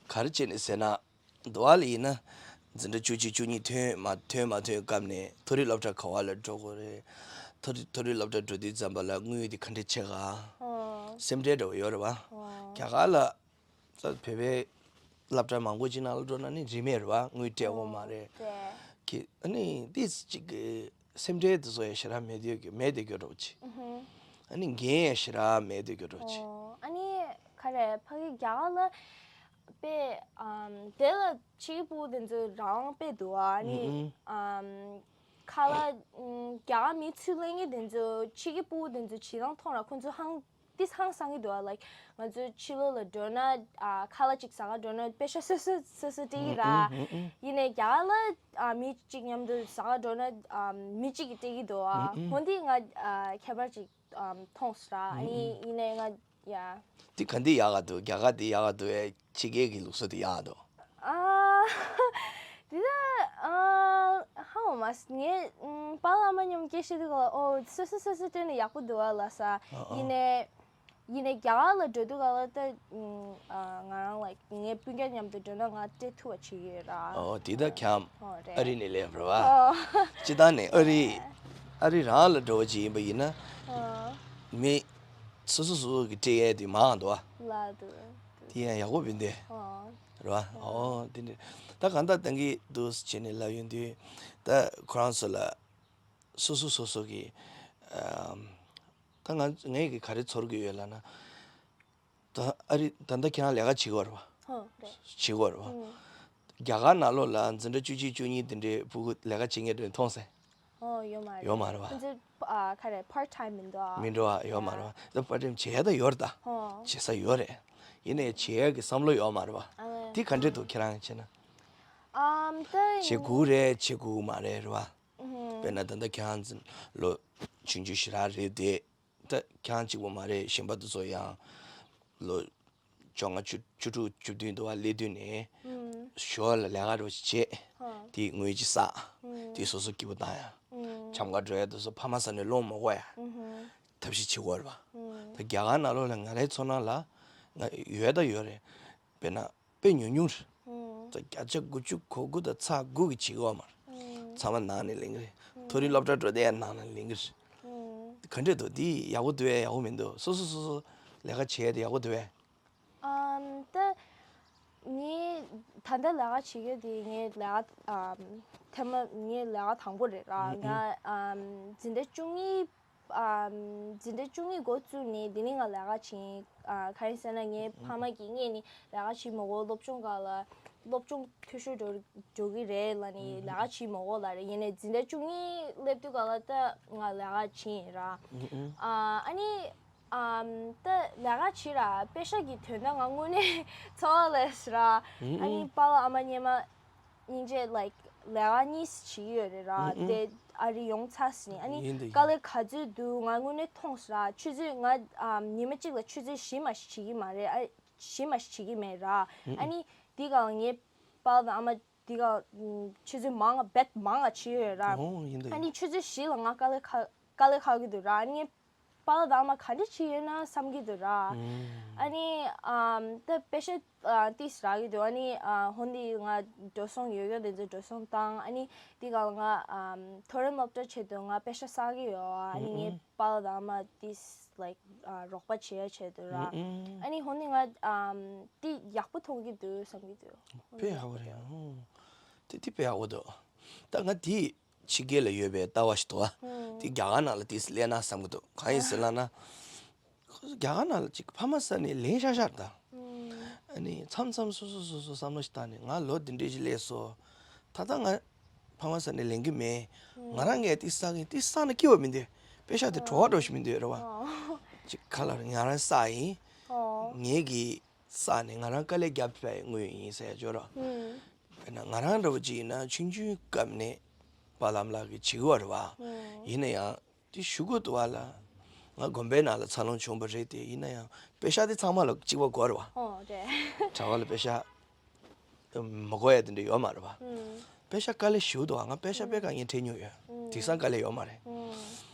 ག་རེ་བྱས་ནས་ཟེར་ན། འདི་བ་ལ་ཡིན་ན། འཛིན་གྲྭ་བཅུ་གཅིག་བཅུ་གཉིས་ཐོན་མ་ཐོན་མ་ཐོན་སྐབས་ནས་མཐོ་རིམ་སློབ་གྲྭ་ག་བ་ལ་འགྲོ་དགོས་རེད། མཐོ་རིམ་མཐོ་རིམ་སློབ་གྲྭ་འགྲོ་དུས་ཙམ་པ་ལ་དངུལ་དེ་ག་འདྲས་ཆག་ག་ཨོ། སེམས་ཁྲལ་འདྲ་བོ་ཡོད་རེད་བ། ཨོ། རྒྱ་གར་ལ། ས་བོད་པའི་སློབ་གྲྭ་མང་པོ་ཅིག་ནང་ལ་འགྲོ་ན་ནི་རིན་མེད་རེད་བ། དངུལ་སྤྲད་དགོས་མ་རེད། ཨོ། རེད། གི་ཨ་ནི་ཏིས་ཅིག་གི་སེམས་ཁྲལ་དེ་ཚོ་ཡང་ཞེ་དྲག་མེད་དུས་ཀྱི་མེད་དུ་གྱུར་འགྲོ་ཅིག་ཨུ་ཧུ། ཨ་ནི་འགན་ཡང་ཞེ་དྲག་མེད་དུ་གྱུར་འགྲོ་ཅིག་ཨོ། ཨ་ནི་ག་རེ་ཕ་གི་རྒྱ་གར་ལ་དཔེ་ཨམ་དེ་ལ་ཕྱི་གི་ཕྲུ་གུ་དེ་ཚོ་རང་དཔེ་འདུག་ཨ་ནི་ཨུ་ཨུ། ཨམ་ཁ་ལག་ཨམ་རྒྱ་གར་མི་ཚུར་ལེན་མཁན་དེ་ཚོ་ཕྱི་གི་ཕྲུ་གུ་དེ་ཚོ་བྱེད་སྟངས་མཐོང་ར་ཁོ་ཚོ་ཧང་ཏིས་ཧང་སང་གི་འདུག་ཨ། ལའིཀ་ང་ཚོ་ཕྱི་ལོགས་ལ་འགྲོ་ན་ཨ་ཁ་ལག་ཅིག་ཟ་ག་འགྲོ་ན་པེ་ཤ་སོ་སོ་སོ་སོ་སྤྲད་ཀྱི་ར། ཨུ་ཨུ་ཨུ་ཨུ། ཡིན་ནའི་རྒྱ་གར་ལ་ཨ་མི་གཅིག་མཉམ་དུ་ཟ་ག་འགྲོ་ན་ཨ་མི་གཅིག་གིས་སྤྲད་ཀྱི་འདུག་ཨ། ཨུ་ཨུ། འོ་འདི་ང་ཨ་ཁྱད་པར་ཅིག་ཨམ་མཐོང་སོང་ར། ཨ་ནི་ཡིན་ནའི་ང་ཡ། འདི་ག་འདི་ཡག་ག་འདུག་རྒྱ་གར་འདི་ཡག་ག་འདུག་ཨེ། ཕྱི་རྒྱལ་གྱི་ལུགས་སྲོལ་འདི་ཡག་ག་འདུག་ཨ། འདི་ད་ཨ་ཧ་འོ་མ་ངས་ཨམ་པཱ་ལགས་ཨ་མ་མཉམ་སྐད་བཤད་དུས་ག་ལ་ཨོ་སོ་སོ་སོ་སོ་སྤྲད་ན་ཡག་པོ་འདུག་ཨ་ལབ་ས། ཨ་ཨ། ཡིན་ནའི་ཡིན་ནའི་རྒྱ་གར་ལ་འགྲོ་དུས་ག་ལ་ད་ཨམ་ཨ་ང་རང་ལའིཀ་ངའི་སྤུན་ཀྱག་མཉམ་དུ་འགྲོ་ན་ང་སྤྲད་ཐུབ་པ་བྱེད་ཀྱི་ཡོད་ར། ཨོ་དེ་ད་ཁྱམ་ཨོ་རེད། ཨ་རི་ནས་སླེབས་རེད་བ། ཨོ། སྤྱིར་བཏང་ནས་ཨ་རི་ཨ་རི་རང་ལ་འགྲོ་བ་ཅིག་ཡིན་པ་ཡིན་ན་ཨོ་མི་སོ་སོ་སོ་སོ་གི་སྤྲད་ཡས་དེ་མང་འདུག་ཨ། ལ་འདུག་དེ་ཡང་ཡག་པོ་མིན་ཏེ། ཨོ། རེད་བ། ཨོ་དེ་འདྲ་ད་གང་ལྟར་ཏང་གི་འདུག་བྱས་ནས་ལབ་ཡོང་དུས་ད་ཁོ་རང་ཚོ་ལ་སོ་སོ་སོ་སོ་གི་ཨམ་ད་ང་ངས་གི་ག་རེ་ཚོར་གི་ཡོད་ལབ་ན། ད་ཨ་རི་ད་ལྟ་ཁྱེད་རང་ལས་ཀ་བྱེད་ཀྱི་ཡོད་རེད་བ། ཧོ་རེད། བྱེད་ཀྱི་ཡོད་རེད་བ། ཨུ། རྒྱ་གར་ནང་ལོགས་ལ་འཛིན་གྲྭ་བཅུ་གཅིག་བཅུ་གཉིས་དེ་འདྲའི་ཕྲུ་གུ་ལས་ཀ་བྱེད་མཁན་དེ་འདྲ་མཐོང་སོང་། ཨོ་ཡོད་མ་རེད། ཡོད་མ་རེད་བ། ཁོང་ཚོ་ཨ་ག་རེ་part time མི་འདུག་ཨ། མི་འདུག་ཨ། ཡོད་མ་རེད་བ། ད་part time བྱེད་ཡ་ད་ཡོད་རེད་ད། ཧོ། བྱེད་ས་ཡོད་རེད། ཡིན་ནའི་བྱེད་ཡ་གི་བསམ་བློ་ཡོད་མ་རེད་བ། ཨ། དེ་ག་འདྲས་འདུག་ཁྱེད་རང་བྱས་ན། ཨམ་ད་བྱེད་དགོས་རེད་བྱེད་དགོས་མ་རེད་རེད་བ། ཨུ་ཧུ། དཔེར་ན་ད་ལྟ་ཁྱེད་རང་ཚོ་ལོ་ཆུང་ཆུང་ཞེ་དྲག་རེད་དེ། ད་ཁྱེད་རང་གཅིག་པོ་མ་རེད། གཞན་པ་དེ་ཚོ་ཡང་ལོ་བཅོ་ལྔ་བཅུ་བཅུ་དྲུག་བཅུ་བདུན་དུ་བ་སླེབས་དུས་ནས་ཨུམ། ཞོར་ལ་ལས་ཀ་རོ་ཞིག་བྱེད། ཨ། དེའི་དངུལ་ཅིག་བསགས། ཨུམ། དེའི་སོ་སོ་སྐྱིད་པོ་བཏང་ཡ། ཨུམ། འཆམ་ག་འགྲོ་ཡ་དེ་ཚོ་ཕ་མ་ས་ནས་སློང་མ་དགོས་ཡ། ཨུམ། ཐབས་ཤེས་བྱེད་དགོས་རེད་པ། ཨུམ། ད་རྒྱ་གར་ནང་ལོགས་ལ་ང་རའི་ཚོར་སྣང་ལ་ང་ཡོད་ད་ཡོད་རེད། དཔེར་ན་དཔེ་ཉུང་ཉུང་རེད། ཨུམ། ད་བརྒྱ་ཆ་དགུ་བཅུ་གོ་དགུ་དང་ཚེག་དགུ་གི་བྱེད་ཀྱི་ཡོད་མ་རེད། ཨུམ། ཚང་མ་ནང་ནས་ལེན་གི་རེད། ཨུམ། མཐོ་རིམ་སློབ་གྲྭ་འགྲོ་དེ་ཡང་ནང་ནས་ལེན་གི་རེད། ཨུམ། ག་འདྲས་འདུག་འདི་ཡག་པོ་འདུག་ཨེ་ཡག་པོ་མི་འདུག་སོ་སོ་སོ་སོ་ལས་ཀ་བྱས་ཏེ་ཡག་པོ་འདུག་ཨེ། ཨམ། ད་ངས་ད་ལྟ་ལས་ཀ་བྱེད་རྒྱུ་དེ་ངའི་ལས་ཀ་ཨམ་ཐེངས་མ་ངའི་ལས་ཀ་དང་པོ་རེད་ར། ཨུམ་ང་ཨམ་འཛིན་གྲྭ་བཅུ་གཉིས་ཨམ་འཛིན་གྲྭ་བཅུ་གཉིས་འགོ་བཙུགས་ནས་དེ་ནས་ང་ལས་ཀ་བྱེད། ཨ་ག་རེ་ཟེར་ན་ངའི་ཕ་མ་གིས་སྔས་ནས་ལས་ཀ་བྱེད་མི་དགོས། སློབ་སྦྱོང་སྒང་ལ་སློབ་སྦྱོང་འཐུས་ཤོར་འགྲོ་འགྲོ་གི་རེད་ལབ་ནས་ལས་ཀ་བྱེད་མི་དགོས་ལབ་རེད། ཡིན་ནའི་འཛིན་གྲྭ་བཅུ་གཉིས་སླེབས་དུས་སྒང་ལ་ད་ང་ལས་ཀ་བྱེད་ཡིན་ར། ཨ་ཨ་ནི་ཨམ་ད་ལས་ཀ་བྱེད་ར་པེ་ཤག་གི་དོན་དག་ང་དངོས་གནས་ཚོར་བ་ལས་ར། ཨ་ནི་པཱ་ལགས་ཨ་མ་སྔོན་མ་སྙིང་རྗེ་like ལས་ཀ་གཉིས་བྱེད་ཀྱི་ཡོད་རེད་ར། ཨུ་ཨུ། དེ་ཨ་རི་ཡོང་ཚར་ཟིན་ཨ་ནི་ཡིན་དེ་དཀའ་ལས་ག་ཚོད་འདུག་ང་དངོས་གནས་མཐོང་སོང་ར། ཆུ་ཚོད་ང་ཨམ་ཉི་མ་གཅིག་ལ་ཆུ་ཚོད་བཞི་མ་ཞིག་བྱེད་ཀྱི་མ་རེད། ཨ་བཞི་མ་ཞིག་བྱེད་ཀྱི་མེད་ར། ཨུ་ཨུ། ཨ་ནི་འདི་ག་ངའི་པཱ་ལགས་དང་ཨ་མ་འདི་ག་ཆུ་ཚོད་མང་ང་བེད་མང་ང་བྱེད་ཀྱི་ཡོད་ར། ཨོ་ཡིན་དེ་ཨ་ཡིན། ནི་ཆུ་ཚོད་བཞི་ལ་ང་དཀའ་ལས་ཁག་དཀའ་ལས་ཁག་གི་འདུག་ར། ཨ་ནི་པཱ་ལགས་དང་ཨ་མ་ག་འདྲ་བྱེད་ཡོད་ན་བསམ་གྱི་འདུག་ར། ཨ་ནི་ཨམ་ད་པེ་ཤག་ཨ་ཏིས་རག་གི་འདུག་ཨ་ནི་ཨ་ཧོན་དི་ང་འགྲོ་སོང་ཡོད་ཡོད་དེ་ཚོ་འགྲོ་སོང་བཏང་། ཨ་ནི་དེ་ག་ང་ཨམ་མཐོ་རིམ་སློབ་གྲྭ་ཆེད་དུ་ང་པེ་ཤག་བསགས་ཀྱི་ཡོད། ཨ་ནི་ངའི་པཱ་ལགས་དང་ཨ་མ་ཏིས་like ཨ་རོགས་པ་བྱེད་ཡ་ཆེད་དུ་ར། ཨ་ནི་ཧོན་དི་ང་ཨམ་དེ་ཡག་པོ་མཐོང་གི་འདུག་བསམ་གྱི་འདུག་དཔེ་ཡག་པོ་རེད་ཨང་། དེ་དེ་དཔེ་ཡག་པོ་འདུག་ད་ང་དེ་ཕྱི་རྒྱལ་ལ་ཡོད་པའི་ལྟ་བ་ཞིག་འདུག་ཨ། ཨུམ། དེ་རྒྱ་གར་ནང་ལ་དེ་སླེབས་ན་བསམ་གི་འདུག་གང་ཡིན་ཟེར་ལབ་ན། རྒྱ་གར་ནང་ལ་ཅིག་ཕ་མ་ས་ནས་ལེན་ཤག་ཤག་རེད་ད། ཨུམ། ཨ་ནི་མཚམས་མཚམས་སོ་སོ་སོ་སོ་བསམ་བློ་ཞིག་བཏང་ནས་ང་ལོ་འདི་འདྲས་ཞིག་སླེབས་སོང་། ད་ལྟ་ང་ཕ་མ་ས་ནས་ལེན་གི་མེད། ཨུམ། ང་རང་ངས་དེ་བསགས་གིན་དེ་བསགས་ན་སྐྱིད་པ་མི་འདུག་པེ་ཤག་དེ་བྲོ་བ་འདྲ་ཞིག་མི་འདུག་རེད་བ། ཨོ། ཅིག་ག་ལ་ང་རང་བསགས་ཡིན། ཨོ། ངས་གི་བསགས་ནས་ང་རང་དཀའ་ལས་བརྒྱབ་པའི་དངུལ་ཡིན་ཟེར་ཡ་ཅོ་ར། ཨུམ། དཔེར་ན་ང་རང་འདྲ་བོ་ཅིག་ཡིན་ན་ཆུང་ཆུང་སྐབས་ནས་པཱ་ལགས་ལགས་ཀྱིས་བྱེད་ཀྱི་ཡོད་རེད་བ། ཨུམ། ཡིན་ན་ཡང་དེ་གཞུག་གུ་དུ་བ་ལ་ ང་དགོན་པའི་ནང་ལ་འཚར་ལོངས་བྱུང་བ་རེད་དེ། ཡིན་ན་ཡང་པེ་ཤག་དེ་ཚང་མ་ལ་གཅིག་པ་དགོས་རེད་བ། ཨོ་རེད། གྲྭ་པ་ལ་པེ་ཤག་མ་དགོས་ཡ་དེ་འདྲ་ཡོད་མ་རེད་བ། ཨུམ། པེ་ཤག་དཀའ་ལས་ཞེ་པོ་འདུག་ང་པེ་ཤག་དཔེ་དཀའ་ངལ་འཕྲད་མྱོང་ཡོད། ཨུམ། དེང་སང་དཀའ་ལས་ཡོད་མ་རེད། ཨུམ།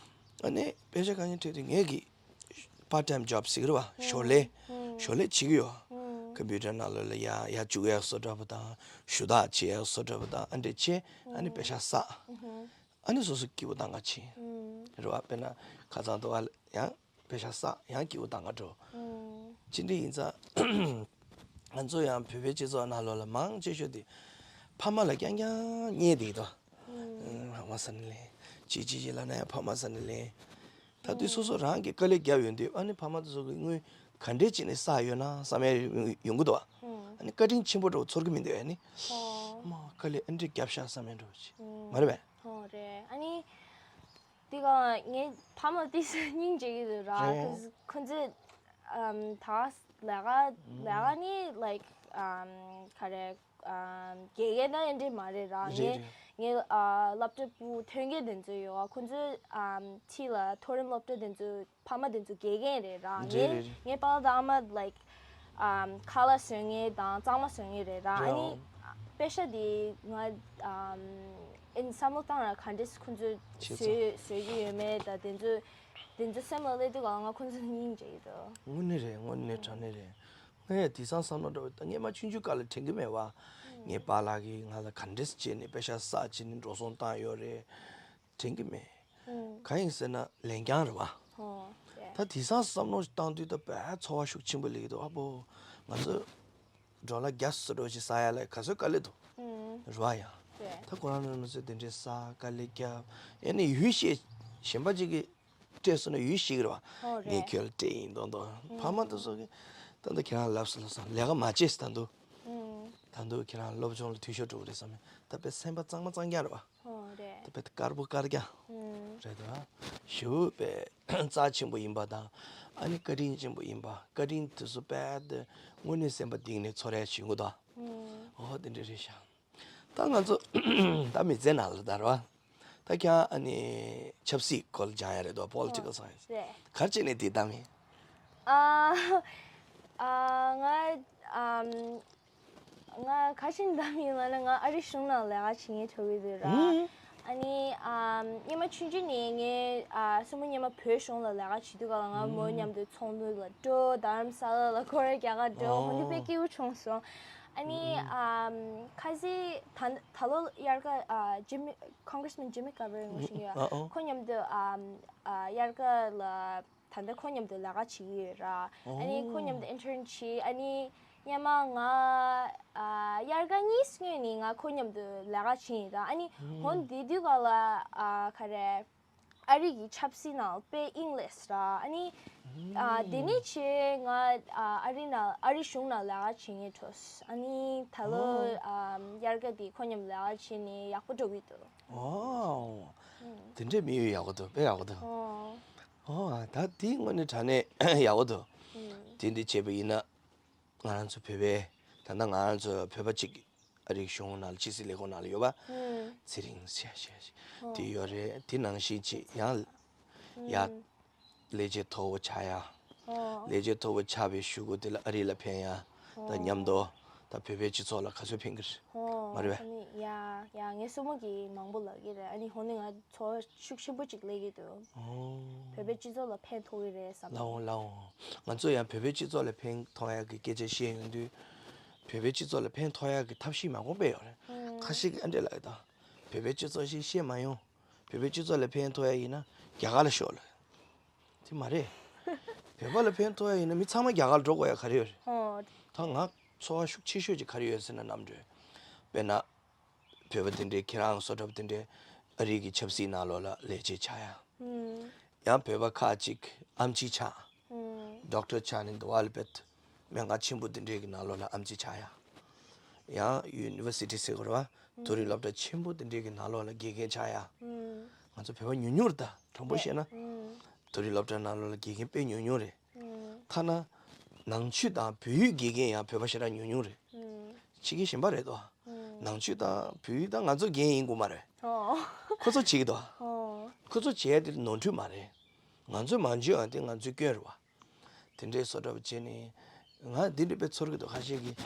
ཨ་ནི་པེ་ཤག་དཀའ་ངལ་འཕྲད་དུས་ངས་ཀྱི་པར་ཊའིམ་ཇོབ་ཟེར་གི་རེད་བ། ཞོར་ལས། ཨུམ། ཞོར་ལས་བྱེད་ཀྱི་ཡོད། ཨུམ། ཀམ་པུ་ཊར་ནང་ལོགས་ལ་ཡར་ཡར་བཅུག་ཡ་བཟོ་འདྲ་པོ་དང་། ཞུ་དག་བྱེད་ཡ་བཟོ་འདྲ་པོ་དང་། ཨ་འདྲ་བྱས། ཨ་ནི་པེ་ཤག་བསགས། ཨུམ། ཨ་ནི་སོ་སོ་སྐྱིད་པོ་གཏོང་ག་ཕྱིན། ཨུམ། རེད་བ། དཔེར་ན་ཁ་སང་དུ་བ་ཡང་པེ་ཤག་བསགས། ཡང་སྐྱིད་པོ་གཏོང་ག་འགྲོ། ཨུམ། ཅི་འདྲ་ཡིན་ཙང་། ང་ཚོ་ཡང་བོད་པའི་སྤྱི་ཚོགས་ནང་ལོགས་ལ་མང་ཆེ་ཤོས་དེ་ཕ་མ་ལ་རྐྱང་རྐྱང་བརྙས་བསྡད་ཀྱི་འདུག་ཨུམ། ཕ་མ་ཟ་ནས་ལེན། ཅི་ཅི་ཅི་ལབ་ན་ཡང་ཕ་མ་ཟ་ནས་ལེན། ད་དུས་སོ་སོ་རང་གིས་དཀའ་ལས་བརྒྱབ་ཡོང་དུས། ཨ་ནི་ཕ་མ་དེ་ཚོ་གིས་དངུལ་ག་འདྲས་བྱས་ནས་བསགས་ཡོད་ན་བསམ་ཡ་ཡོང་ཡོང་གི་འདུག་བ། ཨུམ། ཨ་ནི་བཀའ་དྲིན་ཆེན་པོ་འདྲ་པོ་ཚོར་གི་མི་འདུག་ཨ་ནི། ཨོ། མ་དཀའ་ལས་ཨ་འདྲས་བརྒྱབ་ཤག་བསམ་ཡ་འདྲ་པོ་ཅིག་ཨུམ། མ་རེད་པས། ཨོ་རེད། ཨ་ནི། དེ་ག་ངའི་ཕ་མ་ཏོག་ཙམ་སྙིང་རྗེ་གི་འདུག་ར། རེད། ཁོ་ཚོས་ད་ལས་ཀ་ལས་ཀ་ནི་like ག་རེ་དགེ་རྒན་དང་ཨེ་འདྲས་མ་རེད་ར། རེད་ངས་རེད། ངའི་སློབ་གྲྭ་ཕྲུ་གུ་ཐོན་སྐྱེད་དེ་ཚོ་ཡོད་བ། ཁོ་ཚོའི་ཕྱི་ལ་མཐོ་རིམ་སློབ་གྲྭ་དེ་ཚོའི་ཕ་མ་དེ་ཚོ་དགེ་རྒན་རེད་ར། རེད་ངའི་རེད་རེད། ངའི་པཱ་ལགས་དང་ཨ་མ་like ཨམ། ཁ་ལག་བཟོ་མཁན་དང་གཙང་མ་བཟོ་མཁན་རེད་ར། ཨ་ནི་རེད། པེ་ཤག་དེ་ང་ཨམ། ཨིན་བསམ་བློ་བཏང་ར་ག་འདྲས་ཁོ་ཚོས་བྱེད་ཚོད། བཟོས་བཟོས་ཀྱི་ཡོད་མེད་དང་། དེ་ཚོ་དེ་ཚོ་སེམས་ལ་སླེབས་དུས་ག་ང་ཁོ་ཚོ་སྙིང་རྗེ་གི་འདུག་དངོས་གནས་རེད། དངོས་གནས་དྲང་གནས་རེད། ངས་དེང་སང་བསམ་བློ་འདྲ་པོ་ད་སྔས་མ་ཆུང་ཆུང་སྐབས་ལ་དྲན་གི་མེད་བ། ངའི་པཱ་ལགས་ཀྱིས་ང་ལ་ག་འདྲས་བྱས་ནས་པེ་ཤག་བསགས། བྱས་ནས་འགྲོ་སོང་བཏང་ཡོད་རེད། དྲན་གི་མེད། ཨུམ། གང་ཡིན་ཟེར་ན་ལན་རྐྱང་རེད་བ། ཧོ། རེད། ད་དེང་སང་བསམ་བློ་བཏང་དུས་ད་དཔེ་ཚོར་བ་ཤུགས་ཆེན་པོ་སླེབས་ཀྱི་འདུག་ཨ་ཕོ། ང་ཚོ་ཌོ་ལར་བརྒྱ་སོ་སོ་འགྲོ་ཞིག་བསགས་ཡ་ལ་ག་ཚོད་དཀའ་ལས་འདུག་ཨུམ། རེད་བ། ཡང་རེད། ད་ཁོ་རང་ནང་མི་ཚོས་དེ་འདྲའི་བསགས། དཀའ་ལས་བརྒྱབ། ཡང་ནི་ཡུལ་ཤེས་གཞན་པ་ཅིག་གིས་སྤྲད་སོང་ན་ཡུལ་ཤེས་ཀྱི་རེད་བ། ཧོ་རེད། ངས་ཁྱོད་ལ་སྤྲད་ཡིན་མདོག་མདོག་ཨུམ། ཕ་མ་དེ་ཚོ་གིས་ད་ལྟ་ཁྱེད་རང་ལབ་སོང་ལབ་སོང་། ལས་ཀ་མ་བྱེད་ཟེར། ད་དུང་། ཨུམ། ད་དུང་ཁྱེད་རང་སློབ་སྦྱོང་ལ་འཐུས་ཤོར་འགྲོ་གི་རེད་བསམ་ཡ། ད་དཔེ་སེམས་པ་གཙང་མ་གཙང་རྐྱང་རེད་བ། ཨོ་རེད། དེ་དཔེ་དཀར་པོ་དཀར་རྐྱང་། ཨུམ། རེད་དོ། ཞེ་པོ་དཔེ་རྩ་ཆེན་པོ་ཡིན་པ་དང་། ཨ་ནི་བཀའ་དྲིན་ཆེན་པོ་ཡིན་པ། བཀའ་དྲིན་དེ་ཚོ་དཔེ་དེ་དངོས་གནས་སེམས་པ་གཏིང་ནས་ཚོར་ཡ་ཞིག་ཡོང་གི་འདུག་ཨུམ། ཨོ་དེ་འདྲ་རེད་ཤག་ད་ང་ཚོ་ད་མི་ཚེ་ནང་ལ་ད་རེད་བ། ད་ཁྱེད་རང་ཨ་ནི་ཆབ་སྲིད་སྐོར་ལ་སྦྱང་ཡ་རེད་དོ། Political Science། རེད། ག་རེ་བྱས་ནས་དེ་བདམས་ཡིན། ཨ། ཨ། ང་ཨམ། ང་ག་རེ་བྱས་ནས་བདམས་ཡིན་ལབ་ན། ང་ཨ་རི་གཞུང་ནང་ལས་ཀ་བྱེད་མཁན་འགྲོ་གི་འདུག་ར། ཨུམ། ཨ་ནི་ཨམ། སྔོན་མ་ཆུང་ཆུང་ནས་ངའི་ཨ། སྲིང་མོ་སྔོན་མ་བོད་གཞུང་ལ་ལས་ཀ་བྱེད་དུས་སྐབས་ལ་ང་མོ་མཉམ་དུ་ཚོགས་འདུ་ལ་འགྲོ། རྡ་རམ་ས་ལ་ལ་སྐོར་ར་རྒྱག་ག་འགྲོ། ཧོ་འདི་དཔེ་སྐྱིད་པོ་བྱུང་སོང་། ཨ་ནི་ཨམ། ཁ་སང་ད་ད་ལོ་དབྱར་ཁ་ཨ། Jimmy Congressman Jimmy Carter ངོ་ཤེས་ཡོད། ཨ། ཨོ། ཁོ་མཉམ་དུ་ཨམ། ཨ། དབྱར་ཁ་ལ་ད་ལྟ་ཁོ་མཉམ་དུ་ལས་ཀ་བྱེད་ཀྱི་ཡོད་ར། ཨ་ནི་ཨོ། ཁོ་མཉམ་དུ་ཨིན་ཊརན་བྱེད། ཨ་ནི་སྔོན་མ་ང་ཨ། དབྱར་ཁ་གཉིས་སྔོན་ནས་ང་ཁོ་མཉམ་དུ་ལས་ཀ་བྱེད་ཡིན་ར། ཨ་ནི་ཧོ་འདི་དུས་སྐབས་ལ་ཨ། ག་རེ། ཨ་རི་གི་ཆབ་སྲིད་ནང་དཔེ་ཨིང་ལེས་ར། ཨ་ནི་ཨ། དེ་ནས་བྱས་ང་ཨ། ཨ་རི་ནང་ཨ་རི་གཞུང་ནང་ལས་ཀ་བྱེད་མཁན་འགྲོ། ཨ་ནི་ད་ལོ་ཨ། དབྱར་ཁ་དེ་ཁོ་མཉམ་ལས་ཀ་བྱས་ནས་ཡག་པོ་འགྲོ་གི་འདུག་ཨོ། དེ་འདྲའི་དམིགས་ཡུལ་ཡག་པོ་འདུག་དཔེ་ཡག་པོ་འདུག་ཨོ། ཨོ། ད་དེ་དངོས་གནས་དྲང་གནས་ཡག་པོ་འདུག་དེ་འདྲ་བྱས་པ་ཡིན་ན། ང་རང་ཚོ་བོད་པའི། ད་ལྟ་ང་རང་ཚོ་བོད་པ་གཅིག་ཨ་རིའི་གཞུང་ནང་ལ་ཕྱི་སྲིད་ལས་ཁུངས་ནང་ལ་ཡོད་པ། ཚེ་རིང་ཟེར་ཡ་ཞིག་དེ་ཡོད་རེད། དེ་ནང་བཞིན་ཅིག་ཡང་ཡ། ལས་བྱེད་མཐོ་བོ་ཆགས་ཡ། ལས་བྱེད་མཐོ་བོ་ཆགས་པའི་གཞུག་གུ་དེ་ལ་ཨ་རི་ལ་ཕན་ཡ། ད་མཉམ་དུ་ད་བོད་པའི་སྤྱི་ཚོགས་ལ་ག་ཚོད་ཕན་གི་རེད། མ་རེད་པས། ཡ་ཡ་ངའི་སྲིང་མོ་གིས་མང་པོ་ལབ་ཀྱི་རེད། ཨ་ནི་ཧོ་ནི་ང་ཚོར་བ་ཤུགས་ཆེན་པོ་ཅིག་སླེབས་ཀྱི་འདུག་ཨོ། བོད་པའི་སྤྱི་ཚོགས་ལ་ཕན་ཐོགས་ཀྱི་རེད་བསམ། ལའོ་ལའོ། ང་ཚོ་ཡང་བོད་པའི་སྤྱི་ཚོགས་ལ་ཕན་ཐོགས་ཡག་གི་སྐད་ཆ་བཤད་ཡོང་དུས། བོད་པའི་སྤྱི་ཚོགས་ལ་ཕན་ཐོགས་ཡག་གི་ཐབས་ཤེས་མང་པོ་སྤེལ་ཡོད་རེད། ཨང་། ཁ་ཤས་ཀྱིས་ཨ་འདྲས་ལབ་ཡོད་ད། བོད་པའི་སྤྱི་ཚོགས་ཤིག་བཤད་མ་ཡོང་། བོད་པའི་སྤྱི་ཚོགས་ལ་ཕན་ཐོགས་ཡག་ཡིན་ན་རྒྱ་གར་ལ་ཤོག་ལབ། དེ་མ་རེད། བོད་པ་ལ་ཕན་ཐོགས་ཡག་ཡིན་ན་མི་ཚང་མ་རྒྱ་གར་ལ་འགྲོ་དགོས་ཡག་ག་རེ་ཡོད་རེད། ཨོ། ད་ང་ཚོར་བ་ཤུགས་ཆེ་ཤོས་ཅིག་ག་རེ་ཡོད་ཟེར་ན། གནམ་གྲུ། དཔེར་ན། བོད་པ་དེ་འདྲའི་ཁྱེད་རང་བཟོ་འདྲ་པོ་དེ་འདྲའི་ཨ་རི་གི་ཆབ་སྲིད་ནང་ལོགས་ལ་ལས་བྱེད་ཆགས་ཡ། ཨུམ། ཡང་བོད་པ་ཁག་ཅིག་ཨེམ་ཆི་ཆགས། ཨུམ། ཌོག་ཊར་ཆགས་ནས་འདི་བ་ལ་བེད་སྨན་ཁང་ཆེན་པོ་དེ་འདྲའི་གི་ནང་ལོགས་ལ་ཨེམ་ཆི་ཆགས་ཡ། ཡང་ཡུ་ནི་ཝར་སི་ཊི་ཟེར་དགོས་རེད་བ། མཐོ་རིམ་སློབ་གྲྭ་ཆེན་པོ་དེ་འདྲའི་གི་ནང་ལོགས་ལ་དགེ་རྒན་ཆགས་ཡ། ཨུམ། ང་ཚོ་བོད་པ་ཉུང་ཉུང་རེད་ད། དྲང་པོ་བཤད་ན། ཨུམ། མཐོ་རིམ་སློབ་གྲྭ་ནང་ལོགས་ལ་དགེ་རྒན་དཔེ་ཉུང་ཉུང་རེད། ཐ་ན་ནང་ཆོས་དང་བོད་ཡིག་དགེ་རྒན་ཡང་བོད་པ་ཞེ་དྲག་ཉུང་ཉུང་རེད། བྱེད་མཁན་གཞན་པ་རེད་དོ། ནང་ཆོས་དང་བོད་ཡིག་དང་ང་ཚོ་རྒན་ཡིན་དགོས་མ་རེད། ཁོ་ཚོ་བྱེད་ཀྱི་དོ། ཁོ་ཚོ་བྱེད་ཡ་དེ་ནོར་འཁྲུལ་མ་རེད། ང་ཚོས་མ་འཇོན་ཡང་དེ་ང་ཚོའི་སྐྱོན་རེད་བ། དེ་འདྲའི་བཟོ་འདྲ་བ་བྱས་ནས་ང་འདི་འདྲ་དཔེ་ཚོར་གི་འདུག་ཁ་ཤས་ཀྱིས།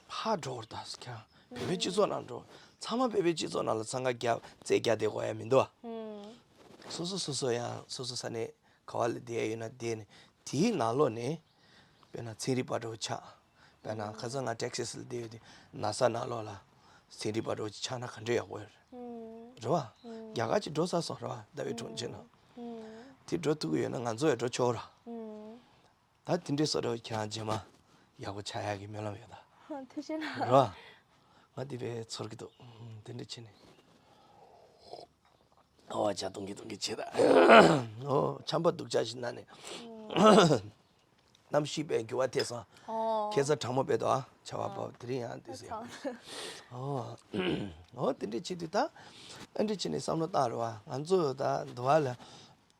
ཕར་འགྲོ་བར་ད་ཁྱང་བོད་པའི་སྤྱི་ཚོགས་ནང་འགྲོ། ཚང་མ་བོད་པའི་སྤྱི་ཚོགས་ནང་ལ་འཚང་ཁ་རྒྱབ་རྩེད་རྒྱག་བསྡད་དགོས་ཡ་མི་འདུག་ཨ། སོ་སོ་སོ་སོ་ཡང་སོ་སོ་ས་གནས་ག་བ་ལ་བསྡད་ཡོད་ན་བསྡད་ནས་དེའི་ནང་ལོགས་ནས་དཔེར་ན་ཚན་རིག་པ་འདྲ་བོ་ཆགས། དཔེར་ན་ཁ་སང་ང་ཊེག་སཱས་ལ་བསྡད་ཡོད་དུས་ན་ས་ནང་ལོགས་ལ་ཚན་རིག་པ་འདྲ་བོ་ཅིག་ཆགས་ན་ག་འདྲ་ཡག་པོ་ཡོད་རེད། རེད་བ། རྒྱ་གར་ཅིག་འགྲོ་ཚར་སོང་རེད་བ། ཟླ་བའི་གྲོང་ཁྱེར་ནང་། དེ་འགྲོ་ཐུབ་ཀྱི་ཡོད་ན་ང་ཚོ་ཡང་འགྲོ་ཆོག་ར། ད་དེ་འདྲའི་བཟོ་འདྲ་བོ་ཁྱེད་རང་རྗེས་མ་ཡག་པོ་ཆགས་ཡག་གི་སྨོན་ལམ་ཡོད་ད། ཐུགས་རྗེ་གནང་། རོ། ང་དེ་བས་ཚོར་གི་འདུག་ཨུམ། དེ་འདྲ་བྱས་ནས། ཨོ་ཇ་གཏོང་གི་གཏོང་གི་བྱེད་ད། ཨོ་ཆམ་པ་སྡུག་ཅག་ཞིག་ན་ནས། གནམ་གཤིས་པའི་འགྱུར་བ་ཐེབས་སོང་། ཨོ། ཁ་སང་གྲང་མོ་དཔེ་འདུག་ཨ། ཆར་པ་བབས་དེ་རིང་ཡང་དེ་ཟེར། ཨོ། ཨོ་དེ་འདྲ་བྱེད་དུས་ད། ཨ་འདྲ་བྱས་ནས་བསམ་བློ་བཏང་རོགས་ཨ། ང་ཚོ་ད་འདི་བ་ལ་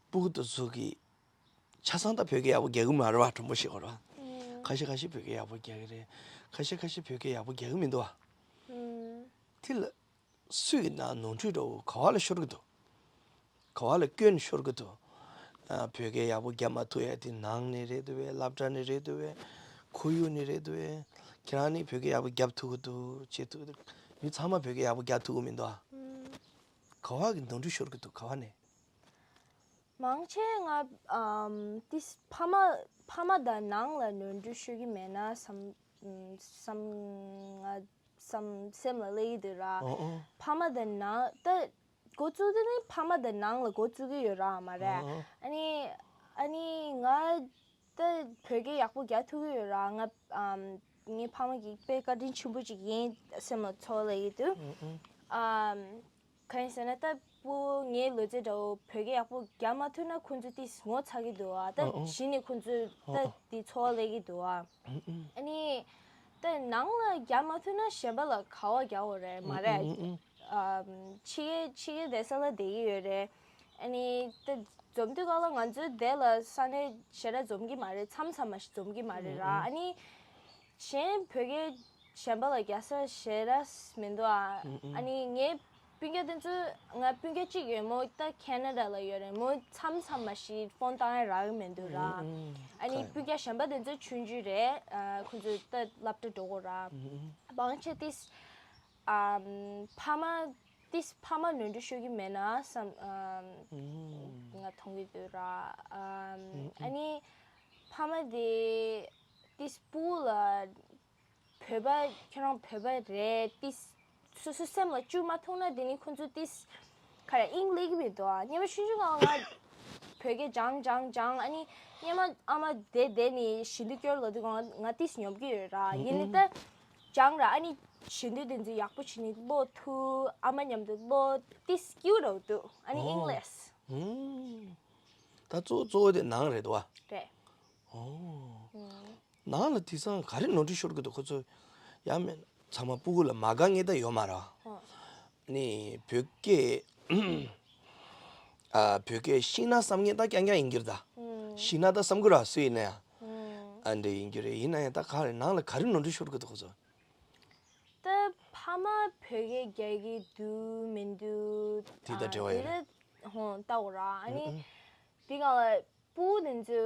སྤུ་གུ་དེ་ཚོ་གི་ཆ་ཚང་ད་བོད་སྐད་ཡག་པོ་རྒྱག་གི་མ་རེད་བ། དྲང་པོ་བཤད་དགོས་རེད་བ། ཁ་ཤས་ཁ་ཤས་བོད་སྐད་ཡག་པོ་རྒྱག་གི་རེད། ཁ་ཤས་ཁ་ཤས་བོད་སྐད་ཡག་པོ་རྒྱག་གི་མི་འདུག་བ། དེ་ལ་སུས་ཀྱི་ནང་ནོར་འཁྲུལ་འདྲ་བོ་ག་བ་ལ་ཤོར་གི་འདུག་ག་བ་ལ་སྐྱོན་ཤོར་གི་འདུག་ཨ། བོད་སྐད་ཡག་པོ་རྒྱབ་མ་ཐུབ་ཡ་དེ་ནང་ནས་རེད་འདུག་བས། སློབ་གྲྭ་ནས་རེད་འདུག་བས། ཁོར་ཡུག་ནས་རེད་འདུག་བས། ཁྱེད་རང་ནི་བོད་སྐད་ཡག་པོ་རྒྱབ་ཐུབ་གི་འདུག་བྱེད་ཐུབ་གི་འདུག་མི་ཚང་མ་བོད་སྐད་ཡག་པོ་རྒྱབ་ཐུབ་གི་མི་འདུག་ཨ། ག་བ་གི་ནོར་འཁྲུལ་ཤོར་གི་འདུག་ག་བ་ནས། མང་ཆེ་ང་ཨམ་ཏིས་ཕ་མ་ཕ་མ་དང་ནང་ལ་ནོར་འཁྲུལ་ཤོར་གི་མེད་ན་བསམ་བསམ་ང་བསམ་སེམས་ལ་སླེབས་ཀྱི་འདུག་ར། ཨོ་ཨོ། ཕ་མ་དང་ནང་ད་འགོ་བཙུགས་དེ་ནི་ཕ་མ་དང་ནང་ལ་འགོ་བཙུགས་ཀྱི་ཡོད་ར་མ་རེད། ཨོ་ཨོ། ཨ་ནི་ཨ་ནི་ང་ད་བོད་སྐད་ཡག་པོ་རྒྱག་ཐུབ་ཀྱི་ཡོད་ར། ང་ཨམ་ངའི་ཕ་མ་གི་དཔེ་བཀའ་དྲིན་ཆེན་པོ་ཅིག་ཡིན་སེམས་ལ་ཚོར་སླེབས་ཀྱི་འདུག་ཨོ་ཨོ། ཨམ། གང་ཡིན་ཟེར་ན་ད་སྤུ་ངའི་ལོ་ཚད་འདྲ་བོ་བོད་སྐད་ཡག་པོ་རྒྱག་མ་ཐུབ་ན་ཁོང་ཚོ་ཏིས་ངོ་ཚ་གི་འདུག་ཨ། ད་ཨོ་ཨོ། གཞི་ནས་ཁོང་ཚོས་ཨོ་ད་ཨོ། དེ་ཚོར་བ་སླེབས་ཀྱི་འདུག་ཨ། ཨོ་ཨོ། ཨ་ནི་ད་ནང་ལ་རྒྱག་མ་ཐུབ་ན་གཞན་པ་ལ་ག་བ་རྒྱག་དགོས་རེད་མ་རེད། ཨོ་ཨོ། ཨམ་ཕྱི་རྒྱལ་ཕྱི་རྒྱལ་བསྡད་ས་ལ་བསྡད་ཀྱི་ཡོད་རེད། ཨ་ནི་ད་འཛོམས་དུས་སྒང་ལ་ང་ཚོའི་སྡེ་ལ་ས་གནས་ཞེ་དྲག་འཛོམས་ཀྱི་མ་རེད། མཚམས་མཚམས་མ་ཞིག་འཛོམས་ཀྱི་མ་རེད་ར། ཨོ་ཨོ། ཨ་ནི། གཞན་བོད་སྐད་གཞན་པ་ལ་རྒྱག་ས་ཞེ་དྲག་མི་འདུག་ཨ། ཨ་ནི་ངའི་སྤུན་ཀྱག་དེ་ཚོ་ང་སྤུན་ཀྱག་གཅིག་ཡོད་མོ། ད་ཁེ་ན་ཌ་ལ་ཡོད་རེད་མོ། མཚམས་མཚམས་མ་ཞིག་ཕོན་བཏང་ཡ་རག་གི་མི་འདུག་ར། ཨ་ནི་སྤུན་ཀྱག་གཞན་པ་དེ་ཚོ་ཆུང་ཆུང་རེད། ཨ་ཁོ་ཚོ་ད་སློབ་གྲྭ་འགྲོ་གི་ར། མང་ཆེ་ཏིས་ཨམ་ཕ་མ་ཏིས་ཕ་མ་ནོར་འཁྲུལ་ཤོར་གི་མེད་ན་བསམ་ཨམ་ང་མཐོང་གི་འདུག་ར། ཨམ་ཨ་ནི་ཕ་མ་དེ་ཏིས་སྤུ་གུ་ལ་བོད་པ་ཁྱོད་རང་བོད་པ་རེད་ཏིས་སོ་སོའི་སེམས་ལ་བཅུག་མ་ཐུབ་ན་དེ་ནི་ཁོང་ཚོ་ཏིས་ག་རེ་དབྱིངས་སླེབས་ཀྱི་མི་འདུག་ཨ། སྔོན་མ་ཆུང་ཆུང་སྒང་ང་བོད་སྐད་སྦྱང་སྦྱང་སྦྱང་། ཨ་ནི་སྔོན་མ་ཨ་མ་བསྡད་བསྡད་ནས་ཞི་ལུ་སྐྱོར་ལབ་དུས་སྒང་ང་ཏིས་ཉོབ་ཀྱི་ཡོད་ར། ཡིན་ནའི་ད་སྦྱང་ར། ཨ་ནི་ཞི་ལུ་དེ་ཚོ་ཡག་པོ་བྱས་ནས་ཀློག་ཐུབ། ཨ་མ་མཉམ་དུ་ཀློག་ཏིས་སྐྱིད་པོ་འདུག་ཨ་ནི་དབྱིངས་སླེབས། ད་གཙོ་གཙོ་བོ་དེ་ནང་རེད་དོ། རེད། ཨོ། ནང་ལ་དེང་སང་ག་རེ་ནོར་འཁྲུལ་ཤོར་གི་འདུག་ཁོ་ཚོ་ཡང་མེད། ཚང་མ་སྤུ་གུ་ལ་མ་དགའ་མཁན་ད་ཡོད་མ་རེད། ཨོ། ནི་བོད་སྐད་ཨ་བོད་སྐད་ཤེས་ན་བསམ་མཁན་ད་རྐྱང་རྐྱང་ཡིན་གྱི་རེད་ད། ཤེས་ན་ད་བསམ་གི་རེད་སུ་ཡིན་ན་ཡང་། ཨ་འདྲ་ཡིན་གྱི་རེད། ཡིན་ན་ཡང་ད་ག་རེ་ནང་ལ་ག་རེ་ནོར་འཁྲུལ་ཤོར་གི་འདུག་ཁོ་ཚོ། ད་ཕ་མ་བོད་སྐད་རྒྱག་གི་འདུག་མི་འདུག་དེ་ད་འབྲེལ་བ་ཡོད་རེད། ཧོ་ལྟ་འོ་ར། ཨ་ནི་དེ་ག་ལ་སྤུ་གུ་དེ་ཚོ་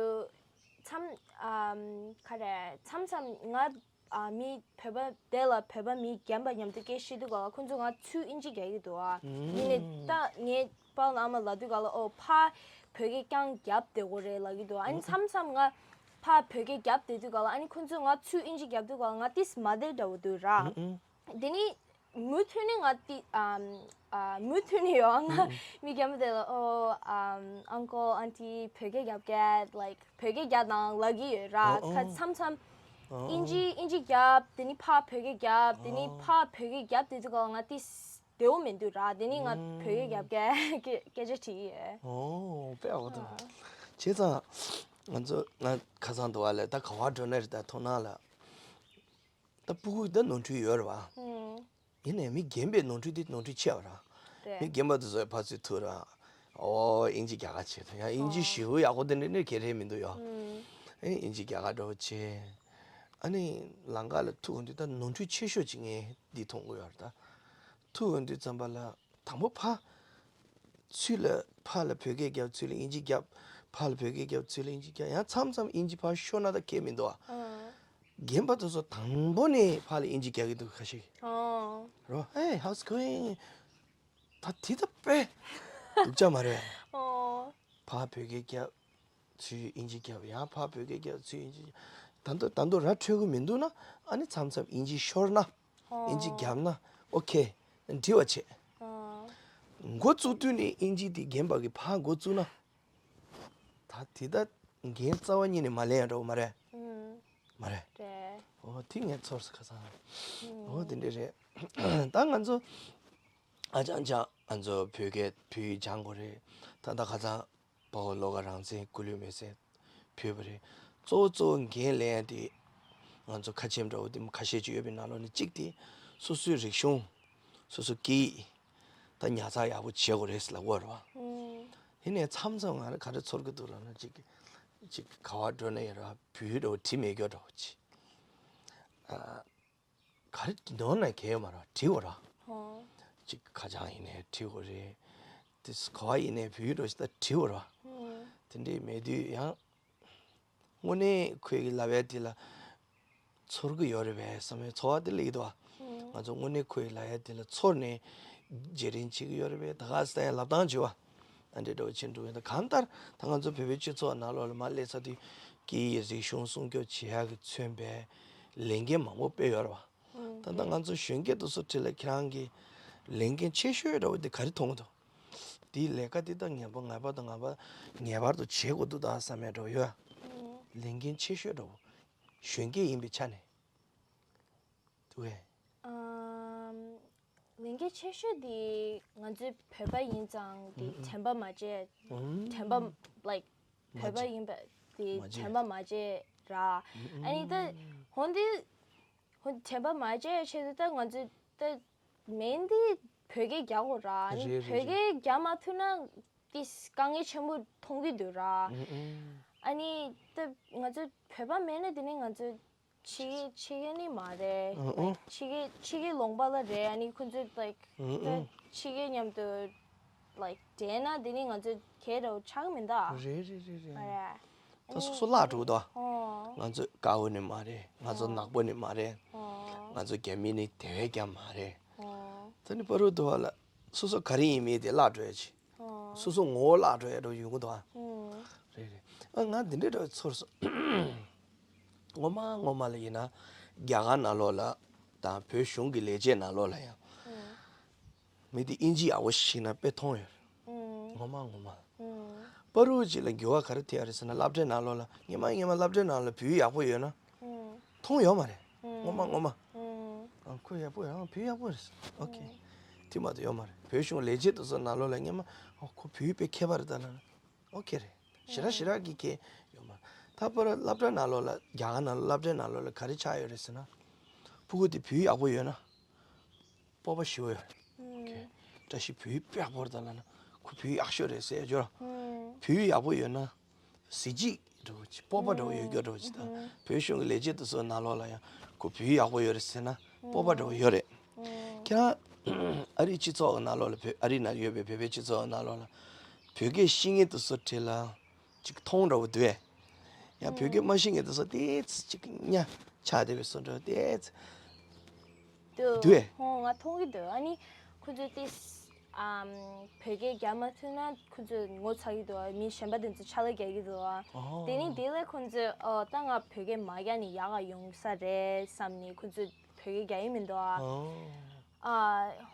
མཚམས་ཨམ་ག་རེ་མཚམས་མཚམས་ང་ཨ་མི་བོད་པ་དེ་ལ་བོད་པ་མི་རྒན་པ་མཉམ་དུ་སྐད་བཤད་དུས་ག་ལ་ཁོང་ཚོ་ང་ཚོས་དབྱིན་ཇི་རྒྱག་གི་འདུག་ཨ། ཡིན་ནའི་ད་ངས་པཱ་ལགས་ཨ་མ་ལབ་དུས་ག་ལ་ཨོ་ཕ་བོད་སྐད་རྐྱང་རྒྱབ་བསྡད་དགོས་རེད་ལབ་ཀྱི་འདུག་ཨ་ནི་མཚམས་མཚམས་ང་ཕ་བོད་སྐད་རྒྱབ་བསྡད་དུས་ག་ལ་ཨ་ནི་ཁོང་ཚོས་ང་ཚོས་དབྱིན་ཇི་རྒྱབ་དུས་ག་ལ་ང་ཏིས་མ་བདེ་འདྲ་བོ་འདུག་ར། དེ་ནི་མུ་མཐུད་ནས་ང་ཏི་ཨམ་ཨ་མུ་མཐུད་ནས་ཡོང་ང་མི་རྒན་པ་དེ་ལ་ཨོ་ཨམ་uncle auntie བོད་སྐད་རྒྱབ་ཀྱད། like བོད་སྐད་རྒྱག་དང་ལབ་ཀྱི་ཡོད་ར། ཨོ་ཨོ། ཁ་མཚམས་མཚམས་ཨོ་ཨོ། དབྱིན་ཇི་དབྱིན་ཇི་རྒྱབ། དེ་ནི་ཕ་བོད་སྐད་རྒྱབ། དེ་ནི་ཨོ་ཕ་བོད་སྐད་རྒྱབ་དེ་དུས་ག་ལ་ང་ཏི་བདེ་བོ་མི་འདུག་ར། དེ་ནི་ང་ཨོ་བོད་སྐད་རྒྱབ་ཀྱད་སྐད་སྐད་ཆ་དྲིས་ཀྱི་ཡོད། ཨོ་དཔེ་ཡག་པོ་འདུག་ཨོ། བྱས་ཙང་ང་ཚོ་ང་ཁ་སང་དུ་བ་ལས་ད་ག་བ་འགྲོ་ན་རེད། ད་མཐོང་སྣང་ལ་ད་སྤུ་གུ་ད་ནོར་འཁྲུལ་ཡོད་རེད་བ། ཨོ། ཡིན་ནའི་མི་རྒན་པའི་ནོར་འཁྲུལ་དེ་ནོར་འཁྲུལ་ཆེ་བ་ར། རེད། མི་རྒན་པ་དེ་ཚོའི་ཕར་ཚུར་ཐུག་ར། ཨོ་དབྱིན་ཇི་རྒྱག་ག་བྱེད་དང་། ཡང་དབྱིན་ཇི་ཨོ་ཞེ་པོ་ཡག་པོ་དེ་འདྲ་ནི་ག་རེ་མི་འདུག་ཡོ། ཨོ། ཨེ་དབྱིན་ཇི་རྒྱག་ག་འགྲོ་བྱེད། ཨ་ནི་ལམ་ཁ་ལ་ཐུག་འོང་དུས་ད་ནོར་འཁྲུལ་ཆེ་ཤོས་ཅིག་ངས་འདི་མཐོང་གི་ཡོད་རེད་ད། ཐུག་འོང་དུས་ཙམ་པ་ལ་དང་པོ་ཕ་ཚུར་ལ་ ཕར་ལ་བོད་སྐད་རྒྱབ། ཚུར་ལ་དབྱིན་ཇི་རྒྱབ། ཕར་ལ་བོད་སྐད་རྒྱབ། ཚུར་ལ་དབྱིན་ཇི་རྒྱབ། ཡང་མཚམས་མཚམས་དབྱིན་ཇི་ཕར་ཤོར་ན་ད་ཁྱད་མི་འདུག་ཨ། ཨ། རྒན་པ་དེ་ཚོ་དང་པོ་ནས་ཕར་ལ་དབྱིན་ཇི་རྒྱག་གི་འདུག་ཁ་ཤས། ཨ། རོ། Hey, how's going? ད་དེ་ད་དཔེ་སྡུག་ཅག་མ་རེད། ཨོ། ཕར་བོད་སྐད་རྒྱབ། ཚུར་དབྱིན་ཇི་རྒྱབ། ཡང་ཕར་བོད་སྐད་རྒྱབ། ཚུར་དབྱིན་ཇི་རྒྱབ། ད་དུང་ད་དུང་ར་འཕྲོད་ཀྱི་མི་འདུག་ན། ཨ་ནི་མཚམས་མཚམས་དབྱིན་ཇི་ཤོར་ན། ཨོ། དབྱིན་ཇི་རྒྱབ་ན་ཨོ་ཁེ། འགྲིག་པ་བྱེད། ཨོ། འགོ་བཙུགས་དུས་ནས་དབྱིན་ཇི་དེ་རྒན་པ་གིས་ཕར་འགོ་བཙུགས་ན། ད་དེ་ད་འགན་རྩ་བ་ཉིད་ནས་མ་ལེན་ཡ་འདྲ་བོ་མ་རེད། ཨུམ། མ་རེད། རེད། ཨོ་དེ་ངས་ཚོར་སོང་ཁ་སང་། ཨུམ། ཨོ་དེ་འདྲ་རེད། ད་ང་ཚོ་ཨ་ཅང་ཅང་ང་ཚོ་བོད་སྐད་བོད་ཡིག་སྦྱང་དགོས་རེད། ད་ད་ཁ་སང་དཔའ་བོ་བློ་དགའ་རང་བཙན་སྐུ་ལུས་མེད་ཟེར་ཕུལ་བ་རེད། གཙོ་བོ་གཙོ་བོ་འགན་ལེན་ཡ་དེ་ང་ཚོ་ཁ་ཆེམས་འདྲ་བོ་དེ་ཁ་ཤས་ཅིག་ཡོད་པའི་ནང་ལོགས་ནས་གཅིག་དེ་སོ་སོའི་རིག་གཞུང་། སོ་སོ་སྐད་ཡིག་ད་ཉར་ཚགས་ཡག་པོ་བྱེད་དགོས་རེད་ཟེར་ལབ་ཀྱི་ཡོད་རེད་བ། ཨུམ། ཡིན་ནའི་མཚམས་མཚམས་ང་རང་ག་རེ་ཚོར་གྱི་འདུག་ལབ་ན། གཅིག་གཅིག་ག་པར་འགྲོ་ན་ཡང་ར་བོད་ཡིག་འདྲ་བོ་བྲིས་མེད་རྒྱུ་འདྲ་བོ་ཅིག་ཨ། ག་རེ་ནོར་ན་གལ་ཡོད་མ་རེད། བྲིས་དགོས་རེད་བ། ཧོ། གཅིག་ཁ་བྱང་ཡིན་ནའི་བྲིས་དགོས་རེད། དེ་ག་པར་ཡིན་ནའི་བོད་ཡིག་འདྲ་བོ་ཞིག་ད་བྲིས་དགོས་རེད་བ། ཧུམ། དེ་འདྲས་མེད་དུས་ཡང་དངོས་གནས་ཁོས་ཀྱི་ལབ་ཡ་དེ་ལ་ཚོར་གྱི་ཡོད་རེད་པས་བསམ་པའི་ཚོར་བ་དེ་སླེབས་ཀྱི་འདུག་བ། ཧུམ། ང་ཚོ་དངོས་གནས་ཁོས་ལབ་ཡ་དེ་ལ་ཚོར་ནས་བརྗེ་རེས་བྱེད་ཀྱི་ཡོད་རེད་པས། ད་ག་ཟེ་ཡང་ལབ་སྟངས་བྱེད་བ། ཨ་འདྲས་འདྲ་བོ་བྱེད་འགྲོ་གི་ཡོད། ད་གང་ལྟར་ད་ང་ཚོ་བོད་པའི་སྤྱི་ཚོགས་ནང་ལོགས་ལ་མར་སླེབས་ཚར་དུས་སྐད་ཡིག་རིག་གཞུང་སྲུང་སྐྱོབ་བྱེད་ཡག་གི་མཚོན་པའི་ལས་འགན་མང་པོ་སྤེལ་ཡོད་རེད་བ། ད་ལྟ་ང་ཚོ་གཞོན་སྐྱེས་དེ་ཚོ་འཁྲིས་ལ་ཁྱེད་རང་གི་ལས་འགན་ཆེ་ཤོས་འདྲ་བོ་དེ་ག་རེ་མཐོང་གི་འདུག་དེའི་ལས་ཀ་དེ་ད་ངེས་པ་ངེས་པར་དུ་ངེས་པ་ངེས་པར་དུ་བྱེད་དགོས་འདུག་ད་བསམ་ཡ་འདྲ་བོ་ཡོད། ལས་འགན་ཆེ་ཤོས་འདྲ་བོ་གཞོན་སྐྱེས་ཡིན་པའི་ཆ་ནས་འདུག་གས། ཨམ། ལས་འགན་ཆེ་ཤོས་དེ་ང་ཚོའི་བོད་པ་ཡིན་ཙང་དེ་དྲན་པ་མ་བརྗེད། དྲན་པ་like བོད་པ་ཡིན་པ་དེ་དྲན་པ་མ་བརྗེད་ར། ཨ་ནི་ད་འོན་ཏེ། ཧོ། དྲན་པ་མ་བརྗེད་ཆེད་དུ་ད་ང་ཚོས་ད་མེན་དེ་བོད་སྐད་རྒྱག་དགོས་ར། ཨ་ནི་རེད་རེད་བོད་རེད། སྐད་རྒྱག་མ་ཐུབ་ན་དེ་དཀའ་ངལ་ཆེན་པོ་མཐོང་གི་འདུག་ར། ཨུ་ཨུ། ཨ་ནི་ད་ང་ཚོ་བོད་པ་མེད་ན་དེ་ནི་ང་ཚོ་ཕྱི་ཕྱི་རྒྱལ་ནི་མ་རེད། ཨུ་ཨུ། ཕྱི་རྒྱལ་ཕྱི་རྒྱལ་ལུང་པ་ལ་རེད། ཨ་ནི་ཁོ་ཚོ་like ཨུ་ཨུ། ད་ཕྱི་རྒྱལ་མཉམ་དུ་like བསྡད་ན་དེ་ནི་ང་ཚོ་གལ་འདྲ་བོ་ཆགས་མི་འདུག་རེད་རེད་རེད་རེད། མ་རེད། ད་སོ་སོ་བརླག་འགྲོ་གི་འདུག་ཨོ། ང་ཚོ་དཀར་པོ་ནི་མ་རེད། ང་ཚོ་ཨོ། ནག་པོ་ནི་མ་རེད། ཨོ། ང་ཚོ་རྒྱ་མི་ནི་དེ་བས་ཀྱང་མ་རེད། ཨོ། ད་ནི་བར་དུ་བ་ལ་སོ་སོ་ག་རེ་ཡིན་མིན་དེ་བརླག་འགྲོ་ཡ་ཅིག་ཨོ། སོ་སོ་ངོ་བོ་བརླག་འགྲོ་ཡ་འདྲ་ཡོང་གི་འདུག་ཨ། ཨོ། རེད་རེད། ཨ་ང་འདི་འདྲ་འདྲ་ཚོར་སོང་། ངོ་མ་ངོ་མ་ལ་ཡིན་ན་རྒྱ་གར་ནང་ལོགས་ལ་དང་བོད་གཞུང་གི་ལས་བྱེད་ནང་ལོགས་ལ་ཡང་ཨོ། མི་དེ་དབྱིན་ཇི་ཡག་པོ་ཤེས་ན་དཔེ་མཐོང་ཡོད་རེད། ཨུམ། ངོ་མ་ངོ་མ། ཨུམ། པ་རུ་ཅིག་ལ་འགྱུར་བ་ག་རེ་ཐེབས་ཡ་རེད་ཟེར་ན། སློབ་གྲྭའི་ནང་ལོགས་ལ་སྔོན་མ་སྔོན་མ་སློབ་གྲྭའི་ནང་ལ་བོད་ཡིག་ཡག་པོ་ཡོད་ན། ཨུམ། མཐོང་ཡོད་མ་རེད། ཨུམ། ངོ་མ་ངོ་མ། ཨུམ། ཨ་ཁོ་ཡག་པོ་ཡང་བོད་ཡག་པོ་རེད། ཨོ་ཁེ། ཨུམ། དེ་མ་གཏོགས་ཡོད་མ་རེད། བོད་གཞུང་ལས་བྱེད་དེ་ཚོ་ནང་ལོགས་ལ་སྔོན་མ་ཨོ་ཁོ་བོད་ཡིག་དཔེ་མཁས་པ་རེད་ད་ལབ་ན། ཨོ་ཁེ་རེད། ཞེ་དྲག་ཞེ་དྲག་གི་ཁེ་ཡོད་མ་རེད། ད་པར་སློབ་གྲྭ་ནང་ལོགས་ལ་རྒྱ་གར་ནང་ལོགས་སློབ་གྲྭའི་ནང་ལོགས་ལ་ག་རེ་ཆགས་ཡོད་རེད་ཟེར་ན། ཕྲུ་གུ་དེ་བོད་ཡིག་ཡག་པོ་ཡོད་ན། སྤོབས་པ་ཞེ་པོ་ཡོད་རེད། ཨུམ། ཁེ། བཀྲ་ཤིས་བོད་ཡིག་དཔེ་ཡག་པོ་རེད་ད་ལབ་ན། ཁོ་བོད་ཡིག་ཡག་ཤོས་རེད་ཟེར་ཡ་ཅིག་ཡོད་ར། ཨུམ། བོད་ཡིག་ཡག་པོ་ཡོད་ན། གཟི་བརྗིད་འདྲ་བོ་ཅིག་སྤོབས་པ་འདྲ་བོ་ཡོད་རྒྱུ་འདྲ་བོ་ཅིག་དང་། ཨུམ། བོད་གཞུང་གི་ལས་བྱེད་དེ་ཚོའི་ནང་ལོགས་ལ་ཡང་ཁོ་བོད་ཡིག་ཡག་པོ་ཡོད་རེད་ཟེར་ན་སྤོབས་པ་འདྲ་བོ་ཡོད་རེད། ཨུམ། ཁྱེད་རང་ཨ་རིའི་སྤྱི་ཚོགས་ཀྱི་ནང་ལོགས་ལ། བོད་ཨ་རི་ནང་ཡོད་པའི་བོད་པའི་སྤྱི་ཚོགས་ཀྱི་ནང་ལོགས་ལ་བོད་སྐད་ཤེས་མཁན་དེ་ཚོ་གྲས་ལ་ཅིག་མཐོང་འདྲ་བོ་འདུག་གས། ཡང་བོད་སྐད་མ་ཤེས་མཁན་དེ་ཚོ་ཏོག་ཙམ་ཅིག་ཉག་ཆགས་བསྡད་པའི་བཟོ་འདྲ་ཏོག་ཙམ་འདུག་འདུག་གས། ཧོ། ང་མཐོང་གི་འདུག་ཨ་ནི་ཁོ་ཚོས་ཏིས་ཨམ་བོད་སྐད་རྒྱག་མ་ཐུབ་ན་ཁོ་ཚོས་ངོ་ཚ་གི་འདུག་མི་གཞན་པ་དེ་ཚོ་ཕྱག་ལས་རྒྱག་གི་འདུག་ཨོ། དེ་ནི་དེ་ལས་ཁོ་ཚོས་ཨོ་ད་ང་བོད་སྐད་མ་རྒྱག་ནི་ཡག་ག་ཡོང་ས་རེད་བསམ་ནི་ཁོ་ཚོས་བོད་སྐད་རྒྱག་གི་མི་འདུག་ཨོ། ཨ་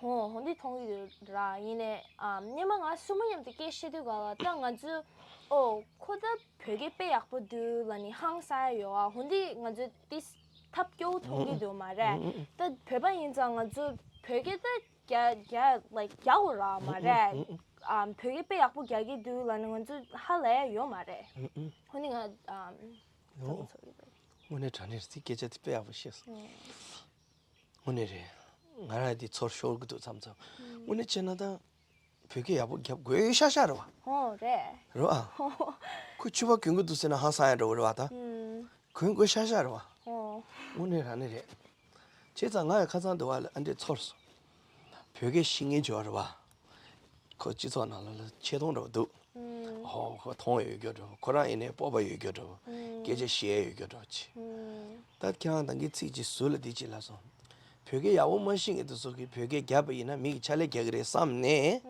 ཧོ་ཧོ་འདི་མཐོང་གི་ཡོད་ར། ཡིན་ནའི་ཨ་སྔོན་མ་ང་སྲུ་མོ་མཉམ་དུ་སྐད་བཤད་དུས་ག་ལ་ད་ང་ཚོས་ཨོ་ཁོ་ད་བོད་སྐད་དཔེ་ཡག་པོ་འདུག་ལབ་ནི་ཧང་སང་ཡོད་ཨ། ཧོ་འདི་ང་ཚོས་ཏིས་ཐབས་སྐྱོ་བོ་མཐོང་གི་འདུག་མ་རེད། ད་བོད་པ་ཡིན་ཙང་ང་ཚོ་བོད་སྐད་ད་རྒྱ་རྒྱ་like རྒྱག་དགོས་ར་མ་རེད། ཨ་བོད་སྐད་དཔེ་ཡག་པོ་རྒྱག་གི་འདུག་ལབ་ནི་ང་ཚོས་ཧ་ལས་ཡ་ཡོད་མ་རེད། ཧོ་ནི་ང་ཨ་ཚོགས་ཚོགས་ཡོད་པ་རེད། དངོས་གནས་དྲང་གནས་རེད། དེ་སྐད་ཆ་དེ་དཔེ་ཡག་པོ་བཤད་སོང་། དངོས་གནས་རེད། ང་རང་འདི་ཚོར་ཤོར་གི་འདུག་མཚམས་མཚམས། དངོས་གནས་བྱས་ན་ད་བོད་སྐད་ཡག་པོ་རྒྱབ་དགོས་ཤག་ཤག་རེད་བ། ཧོ་རེད། རེད་བ། ཁོ་ཕྱུ་པ་གྱོན་གི་འདུག་ཟེར་ན་ཧང་སང་ཡ་འདྲ་བོ་རེད་བ་ད། གྱོན་དགོས་ཤག་ཤག་རེད་བ། ཧོ། དངོས་གནས་རང་ནས་རེད། བྱས་ཙང་ང་ཡང་ཁ་སང་དུ་བ་ལ་ཨ་འདྲས་ཚོར་སོང་། བོད་སྐད་ཤེས་མཁན་ཅིག་ཡོད་རེད་བ། ཁོ་སྤྱི་ཚོགས་ནང་ལ་ལ་ཆེ་མཐོང་འདྲ་བོ་འདུག་ཧོ་ཁོ་མཐོང་ཡོད་རྒྱུ་འདྲ་བོ། ཁོ་རང་ཡིན་ནའི་སྤོབས་པ་ཡོད་རྒྱུ་འདྲ་བོ། སྐད་ཆ་བཤད་ཡོད་རྒྱུ་འདྲ་བོ་ཅིག་ད་ཁྱེད་རང་ད་གིན་ཚིག་ཅིག་ཟུར་ལ་འདི་ཅིག་ལབ་སོང་། བོད་སྐད་ཡག་པོ་མ་ཤེས་མཁན་དེ་ཚོ་གིས་བོད་སྐད་རྒྱབ་པ་ཡིན་ན་མི་གིས་ཕྱག་ལས་རྒྱག་གི་རེད་བསམ་ནས།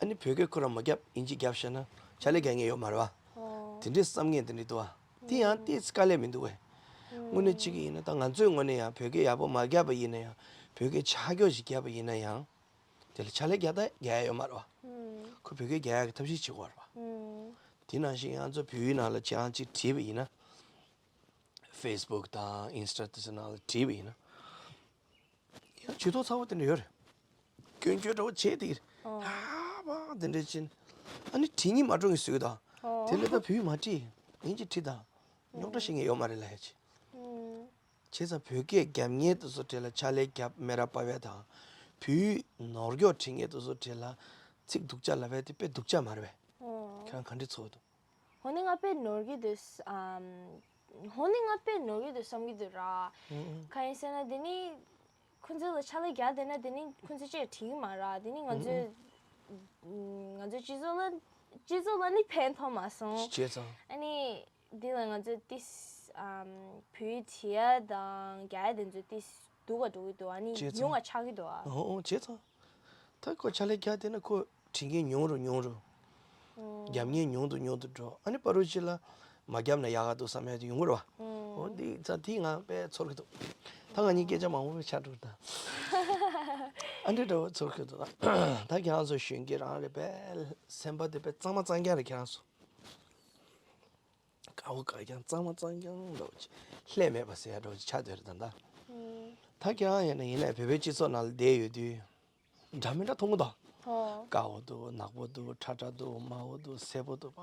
ཨ་ནི་བོད་སྐད་ཁོ་རང་མ་རྒྱབ་ཨིན་ཇི་རྒྱབ་བཞག་ན་ཕྱག་ལས་རྒྱག་མཁན་ཡོད་མ་རེད་བ། དེ་འདྲའི་བསམ་མཁན་དེ་འདྲ་འདུག་བ། དེ་ཡང་ཏོག་ཙམ་དཀའ་ལས་མི་འདུག་བས། དངོས་གནས་གཅིག་གི་ཡིན་ན་ད་ང་ཚོའི་ངོས་ནས་ཡང་བོད་སྐད་ཡག་པོ་མ་རྒྱབ་པ་ཡིན་ན་ཡང་བོད་སྐད་ཆ་འཇོག་ཞིག་རྒྱབ་པ་ཡིན་ན་ཡང་། དེ་ལ་ཕྱག་ལས་རྒྱག་ད་རྒྱག་ཡ་ཡོད་མ་རེད་བ། ཁོ་བོད་སྐད་རྒྱག་ཡ་གི་ཐབས་ཤེས་བྱེད་དགོས་རེད་བ། དེ་ནང་བཞིན་ང་ཚོ་བོད་ཡིག་ནང་ལ་ཅང་ཅིག་བྲིས་པ་ཡིན་ན། ཕེ་སི་བུག་དང་ཨིན་སི་ཊ་དེ་ཚོ་ནང་ལ་བྲིས་པ་ཡིན་ན། ཡང་ཇུས་གཏོགས་ཚ་བོ་དེ་འདྲ་ཡོད་རེད། སྐྱོན་བརྗོད་འདྲ་བོ་བྱས་དེ། ཨ་མ་དེ་འདྲ་ཕྱིན། ཨ་ནི་བྲིས་ཉིན་མ་འགྲོ་ངེས་བཟོས་དང་། དེ་ལས་ད་བོད་ཡིག་མ་བྲིས། ཡིན་གཅིག་བྲིས་དང་། རྙོག་དྲ་བཤད་མཁན་ཡོད་མ་རེད་ལབ་ཡ་ཅིག་བྱས་ཙང་བོད་སྐད་རྒྱབ་མཁན་དེ་ཚོ་གྲས་ལ་ཕྱག་ལས་རྒྱབ་མེ་ར་པ་བས་དང་། བོད་ཡིག་ནོར་སྐྱོག་བྲིས་མཁན་དེ་ཚོ་གྲས་ལ་ཚིག་སྡུག་ཅག་ལབ་ཡ་དེ་དཔེ་སྡུག་ཅག་མ་རེད་པས། ཁྱེད་རང་ག་འདྲ་ཚོར་འདུག་ཧོ་ནི་ང་དཔེ་ནོར་གྱི་འདུག་ཨམ། ཧོ་ནི་ང་དཔེ་ནོར་གྱི་འདུག་བསམ་གྱི་འདུག་ར། གང་ཡིན་ཟེར་ན་དེ་ནི་ཁོང་ཚོ་ལ་ཕྱག་ལས་རྒྱག་བསྡད་ན་དེ་ནི་ཁོང་ཚོ་ཅིག་དྲན་གྱི་མ་ར། དེ་ནི་ང་ཚོའི་ང་ཚོའི་སྤྱི་ཚོགས་ལ་སྤྱི་ཚོགས་ལ་ནི་ཕན་ཐོགས་མ་སོང་། བྱས་ཙང་། ཨ་ནི་འདི་ལ་ང་ཚོ་ཏིས་ཨམ་བོད་ཡིག་བྲིས་ཡ་དང་རྒྱག་ཡ་དེ་ཚོ་ཏིས་སྡུག་ག་འགྲོ་གི་འདུག་ཨ་ནི་བྱས་ཙང་ཉུང་བ་ཆགས་ཀྱི་འདུག་ཨ། ཨོ་ཨོ་བྱས་ཙང་། ད་ཁོ་ཕྱག་ལས་རྒྱག་བསྡད་ན་ཁོ་བྲིས་མཁན་ཉུང་རུ་ཉུང་རུ། རྒྱབ་མཁན་ཉུང་དུ་ཉུང་དུ་འགྲོ། ཨ་ནི་པ་རུ་ཅི་ལ་མ་རྒྱབ་ན་ཡག་ག་འདུག་བསམ་ཡ་དེ་ཡོང་གི་རེད་བ། འོ་འདི་ཙང་དེ་ང་དཔེ་ཚོར་གི་འདུག་ད་ང་གཉིས་སྐད་ཆ་མང་པོ་ཆགས་འགྲོ་ད། ཨ་འདྲ་འདྲ་བོ་ཚོར་གི་འདུག་ད་ཁྱེད་རང་ཚོ་གཞོན་སྐྱེས་རང་རེད་པས། སེམས་པ་དེ་དཔེ་གཙང་མ་གཙང་རྐྱང་རེད་ཁྱེད་རང་ཚོ། དཀར་པོ་དཀར་རྐྱང་གཙང་མ་གཙང་རྐྱང་འདྲ་བོ་ཅིག་ལྷད་མེད་པ་ཟེར་ཡ་འདྲ་བོ་ཅིག་ཆགས་བསྡད་རེད་ད་ལྟ། ད་ཁྱེད་རང་ཡིན་ན་ཡིན་ནའི་བོད་པའི་སྤྱི་ཚོགས་ནང་ལ་བསྡད་ཡོད་དུས། འདྲ་མི་འདྲ་མཐོང་གི་འདུག་ཧོ། དཀར་པོ་འདུག་ནག་པོ་འདུག་ཁྲ་ཁྲ་འདུག་དམར་པོ་འདུག་སེར་པོ་འདུག་པ།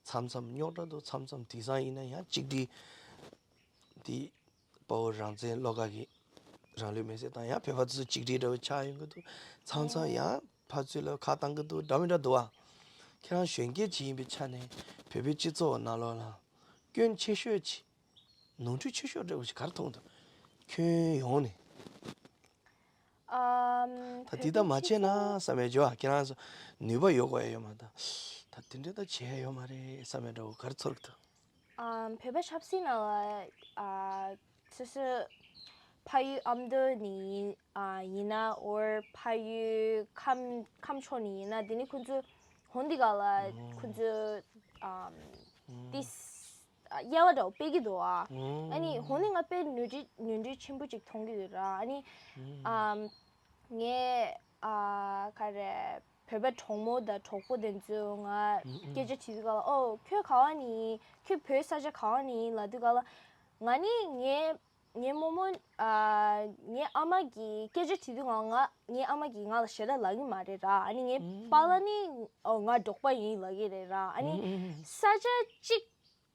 མཚམས་མཚམས་རྙོག་དྲ་འདུག་མཚམས་མཚམས་དེང་སང་ཡིན་ན་ཡང་གཅིག་སྒྲིལ། འདི་དཔའ་བོ་རང་བཙན་བློ་དགའ་གི་རང་ལུས་མེར་སྲེག་བཏང་ཡང་བོད་པ་ཚོ་གཅིག་སྒྲིལ་འདྲ་བོ་ཆགས་ཡོང་གི་འདུག་མཚམས་མཚམས་ཡང་ཕར་ཚུར་ལ་ཁ་བཏང་གི་འདུག་འདྲ་མི་འདྲ་འདུག་ཨ། ཁྱེད་རང་གཞོན་སྐྱེས་ཅིག་ཡིན་པའི་ཆ་ནས་བོད་པའི་སྤྱི་ཚོགས་ནང་ལོགས་ལ་སྐྱོན་ཆེ་ཤོས་ཅིག་ནོར་འཁྲུལ་ཆེ་ཤོས་འདྲ་བོ་ཞིག་ག་རེ་མཐོང་འདུག་ཁྱོན་ཡོངས་ནས། ཨམ། ད་འདི་ལྟ་མ་བྱས་ན་བསམ་པའི་བརྗོད་ཨ་ཁྱེད་རང་ཚོ་ནུས་པ་ཡོད་དགོས་ཡ་ཡོད་མ་ད། ད་དེ་འདྲ་ད་བྱས་ཡོད་མ་རེད་བསམ་པའི་འདྲ་བོ་ག་རེ་ཚོར་གི་འདུག་ཨམ། བོད་པ་ཆབ་སྲིད་ནང་ལ་ཨ་སོ་སོ་ཕ་ཡུལ་ཨ་མདོ་ནས་ཡིན་ཨ་ཡིན་ན་or ཕ་ཡུལ་ཁམས་ཁམས་ཕྱོགས་ནས་ཡིན་ན་དེ་ནི་ཁོང་ཚོ་ཧོན་དི་ག་ལ་ཁོང་ཚོ་ཨམ་ཏིས་དབྱེ་བ་འདྲ་བོ་སྤེལ་གྱི་འདུག་ཨ། ཨ་ནི་ཧོ་ནི་ང་དཔེ་ནོར་འཁྲུལ་ནོར་འཁྲུལ་ཆེན་པོ་ཅིག་མཐོང་གི་ཡོད་ར། ཨ་ནི་ཨམ་ངས་ཨ་ག་རེ་བོད་པ་གྲོགས་མོ་དང་གྲོགས་པོ་དེ་ཚོ་ང་སྐད་ཆ་དྲིས་དུས་ག་ལ་ཨོ་ཁྱོད་ག་བ་ནས་ཡིན་ཁྱོད་བོད་ས་ཆ་ག་བ་ནས་ཡིན་ལབ་དུས་ག་ལ་ང་ནི་ངའི་ངའི་རྨོ་མོ་ཨ་ངའི་ཨ་མ་གིས་སྐད་ཆ་དྲིས་དུས་ང་ང་ངའི་ཨ་མ་གིས་ང་ལ་ཞེ་དྲག་ལབ་ཀྱི་མ་རེད་ར། ཨ་ནི་ངའི་པཱ་ལགས་ནི་ཨོ་ང་འབྲོག་པ་ཡིན་ལབ་ཀྱི་རེད་ར། ཨ་ནི་ས་ཆ་གཅིག་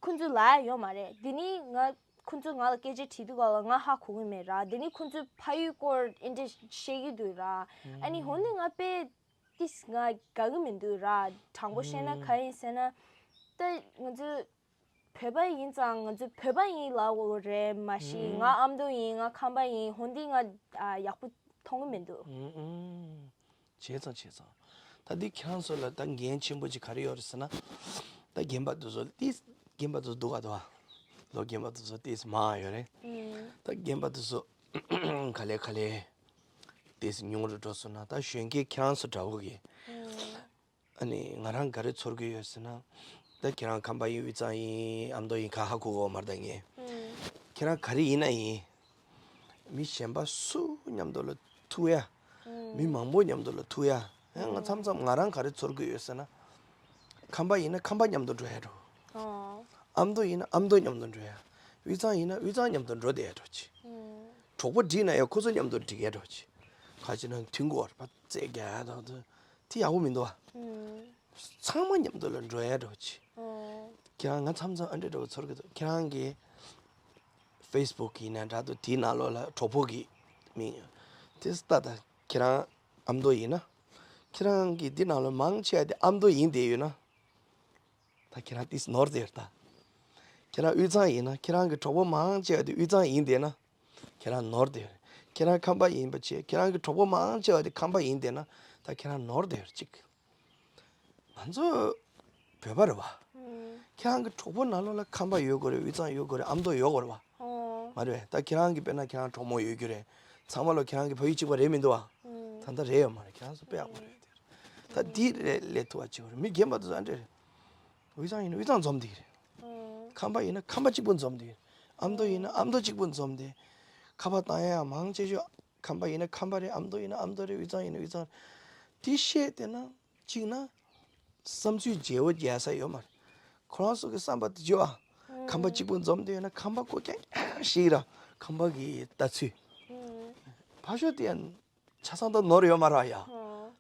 ཁོང་ཚོས་ལབ་ཡ་ཡོད་མ་རེད། དེ་ནི་ང་ཁོང་ཚོས་ང་ལ་སྐད་ཆ་དྲིས་དུས་ག་ལ་ང་ཧ་གོ་གི་མེད་ར། དེ་ནི་ཁོང་ཚོས་ཕ་ཡུལ་སྐོར་ཨེ་འདྲ་བཤད་ཀྱི་འདུག་ར། ཨ་ནི་འོ་ནི་ང་དཔེ་ཏིས་ང་དགའ་གི་མི་འདུག་ར། དྲང་པོ་བཤད་ན་ག་ཡིན་ཟེར་ན། ད་ང་ཚོ་བོད་པ་ཡིན་ཙང་ང་ཚོ་བོད་པ་ཡིན་ལབ་དགོས་རེད་མ་གཞི་ང་ཨ་མདོ་ཡིན་ང་ཁམས་པ་ཡིན་འོ་འདི་ང་ཡག་པོ་མཐོང་གི་མི་འདུག་བྱས་ཙང་བྱས་ཙང་། ད་འདི་ཁྱེད་རང་ཚོ་ལ་ད་འགན་ཆེན་པོ་ཅིག་ག་རེ་ཡོད་རེད་ཟེར་ན། ད་རྒན་པ་དེ་ཚོ་ཏིས་རྒན་པ་དེ་ཚོ་སྡུག་ག་འདུག་ཨ། ལོ་རྒན་པ་དེ་ཚོ་ཏིས་མང་ཡོད་རེད། ད་རྒན་པ་དེ་ཚོ་ག་ལེ་ག་ལེ་ཏིས་ཉུང་རུ་འགྲོ་སོང་ན་ད་གཞོན་སྐྱེས་ཁྱེད་རང་ཚོ་འདྲ་བོ་གི། ཨ་ནི་ང་རང་ག་རེ་ཚོར་གི་ཡོད་ཟེར་ན། ད་ཁྱེད་རང་ཁམས་པ་ཡིན་དབུས་གཙང་ཡིན་ཨ་མདོ་ཡིན་ག་ཧ་གོ་གོ་མ་རེད་ད་ངས། ཁྱེད་རང་ག་རེ་ཡིན་ན་ཡིན། མི་གཞན་པ་སུ་མཉམ་དུ་ལ་ཐུག་ཡ། མི་མང་པོ་མཉམ་དུ་ལ་ཐུག་ཡ། ཡང་ང་མཚམས་མཚམས་ང་རང་ག་རེ་ཚོར་གི་ཡོད་ཟེར་ན། ཁམས་པ་ཡིན་ན་ཁམས་པ་མཉམ་དུ་འགྲོ་ཡ་འགྲོ། ཨ་མདོ་ཡིན་ན་ཨ་མདོ་མཉམ་དུ་འགྲོ་ཡ། དབུས་གཙང་ཡིན་ན་དབུས་གཙང་མཉམ་དུ་འགྲོ་བསྡད་ཡ་འགྲོ་ཅི། གྲོགས་པོ་བསྒྲིགས་ན་ཡང་ཁོ་ཚོ་མཉམ་དུ་འགྲིག་ཡ་འགྲོ་ཅི། ག་ཅི་ན་མཐུན་སྒོ་བར་པ་རྩེ་རྒྱག་ཡ་དང་དུ། དེ་ཡག་པོ་མི་འདུག་བ། ཚང་མ་མཉམ་དུ་ལ་འགྲོ་ཡ་འགྲོ་ཅི། ཁྱེད་རང་ང་མཚམས་མཚམས་ཨ་འདྲ་འདྲ་བོ་ཚོར་གི་འདུག་ཁྱེད་རང་གི་ཕེ་སི་བུག་ཡིན་ན་འདྲ་འདུག་དེའི་ནང་ལོགས་ལ་གྲོགས་པོ་གི་མིང་དེ་ལྟ་ད་ཁྱེད་རང་ཨ་མདོ་ཡིན་ན། ཁྱེད་རང་གི་འདི་ནང་ལོགས་མང་ཆེ་བ་དེ་ཨ་མདོ་ཡིན་བསྡད་ཡོད་ན། ད་ཁྱེད་རང་ཏིས་ནོར་བསྡད་ཡོད་ད། ཁྱེད་རང་དབུས་གཙང་ཡིན་ན་ཁྱེད་རང་གི་གྲོགས་པོ་མང་ཆེ་བ་དེ་དབུས་གཙང་ཡིན་བསྡད་ན། ཁྱེད་རང་ནོར་བསྡད་ཡོད། ཁྱེད་རང་ཁམས་པ་ཡིན་པ་བྱས་ཁྱེད་རང་གི་གྲོགས་པོ་མང་ཆེ་བ་དེ་ཁམས་པ་ཡིན་བསྡད་ན། ད་ཁྱེད་རང་ནོར་བསྡད་ཡོད་རེད་ཅིག་ང་ཚོ་བོད་པ་རེད་བ། ཁྱེད་རང་གི་གྲོགས་པོ་ནང་ལོགས་ལ་ཁམས་པ་ཡོད་དགོས་རེད། དབུས་གཙང་ཡོད་དགོས་རེད། ཨ་མདོ་ཡོད་དགོས་རེད་བ། ཨོ། མ་རེད་པས། ད་ཁྱེད་རང་གི་དཔེར་ན་ཁྱེད་རང་གྲོགས་མོ་ཡོད་རྒྱུ་རེད། ཚང་མ་ལོ་ཁྱེད་རང་གི་ཕ་ཡུལ་གཅིག་པ་རེད་མི་འདུག་བ། ད་ལྟ་རེད་ཡོད་མ་རེད། ཁྱེད་རང་ཚོ་དཔེ་ཡག་པོ་རེད་དེ། ད་འདི་རེད་ལས་ཐུབ་པ་བྱེད་དགོས་རེད། མི་རྒན་པ་དེ་ཚོ་ཨ་འདྲ་རེད། དབུས་གཙང་ཡིན་ན་དབུས་གཙང་འཛོམས་བསྡད་ཀྱི་རེད། ཁམས་པ་ཡིན་ན་ཁམས་པ་གཅིག་པུ་འཛོམས་བསྡད་ཀྱི་རེད། ཨ་མདོ་ཡིན་ན་ཨ་མདོ་གཅིག་པུ་འཛོམས་བསྡད། ཁ་པར་བཏང་ཡ་ཡང་མང་ཆེ་ཤོས་ཁམས་པ་ཡིན་ན་ཁམས་པ་རེད། ཨ་མདོ་ཡིན་ན་ཨ་མདོ་རེད། དབུས་གཙང་ཡིན་ན་དབུས་གཙང་རེད། དེ་བཤད་བསྡད་ན་གཅིག་ན་བསམ་ཚུལ་བརྗེ་བོ་རྒྱག་ས་ཡོད་མ་རེད། ཁོ་རང་ཚོ་གི་བསམ་པ་དེ་བརྗེ་བ། ཁམས་པ་གཅིག་པུ་འཛོམས་བསྡད་ཡོད་ན་ཁམས་པ་སྐོར་རྐྱང་རྐྱང་ཞིག་ར། ཁམས་པ་གི་ལྟ་ཚུལ་ཕར་ཞོག་དེ་ཡང་ཆ་ཚང་ད་ནོར་ཡོད་མ་རེད་ཡ།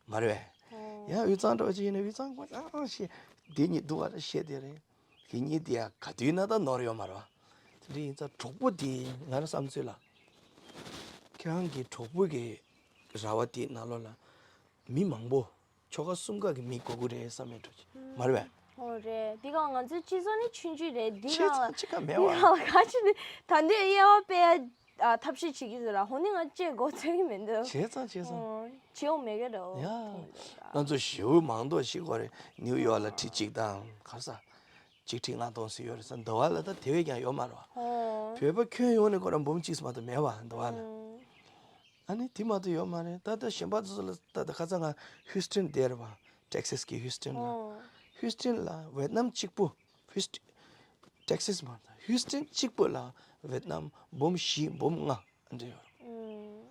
མ་རེད་པས། ཡང་དབུས་གཙང་འདྲ་བ་ཅིག་ཡིན་ན་དབུས་གཙང་སྐོར་རྐྱང་རྐྱང་ཞིག་འདི་གཉིས་འདུག་ག་ར་བཤད་བསྡད་རེད། དེ་གཉིས་དེ་ཡང་ག་དུས་ན་ད་ནོར་ཡོད་མ་རེད་པ། དེ་འདྲ་ཡིན་ཙང་གྲོགས་པོ་དེ་ང་རང་བསམ་ཚུལ་ལ། ཁྱེད་རང་གི་གྲོགས་པོ་གི་ར་བ་དེའི་ནང་ལོགས་ལ་མི་མང་པོ་ཆོལ་ཁ་གསུམ་ཀ་གི་མི་དགོས་ཀྱི་རེད་བསམ་ཡས་འདྲ་ཅིག་མ་རེད་པས། ཨོ་རེད། འདི་ག་ང་ཚོའི་སྤྱི་ཚོགས་ནི་ཆུང་ཆུང་རེད། འདི་བྱས་ནང་ལ་ཙང་གཅིག་ཀ་མེད་འདི་པ། ནང་ལ་ག་ཅི་ནི་ད་འདོད་དབྱེ་བ་སྤེལ་ཡ་ཨ་ཐབས་ཤེས་བྱེད་ཀྱི་ཟེར་ལ་ཧོ་ནི་ང་ཅེས་མགོ་ཚོད་ཀྱི་མི་འདུག་བྱས་ཙང་བྱས་ཙང་། ཨོ་བྱེད་འོང་མེད་ཀྱི་རེད། ཡ། ང་ཚོ་ཞེ་པོ་མང་དོག་ཤིག་གོ་རེད། ནིའུ་ཡོག་ལ་ཁྲི་གཅིག་དང་ག་ས། གཅིག་ཁྲི་ལྔ་སྟོང་ཟིག་ཡོད་རེད་ས། འདི་བ་ལ་ད་དེ་བས་ཀྱང་ཡོད་མ་རེད་བ། ཨོ། བོད་པ་ཁྱོན་ཡོངས་ནས་ཁོ་རང་འབུམ་གཅིག་ཙམ་མ་གཏོགས་མེད་བ་འདི་བ་ལ། ཨ་ནི་དེ་མ་གཏོགས་ཡོད་མ་རེད། ད་ལྟ་གཞན་པ་ཚོ་ལ་ད་ལྟ་ཁ་སང་ང་ཧིའུ་སི་ཊོན་བསྡད་རེད་བ། ཊེག་སཱས་ཀྱི་ཧིའུ་སི་ཊོན་ལ། ཨོ། ཧིའུ་སི་ཊོན་ལ་ཝེད་ནམ་གཅིག་པུ། ཧིའུ་སི་ཊོན། ཊེག་སཱས་མ་རེད། ཧིའུ་སི་ཊོན་གཅིག་པུ་ལ་ཝེད་ནམ་འབུམ་བཞི་འབུམ་ལྔ་འདྲ་ཡོད་རེད།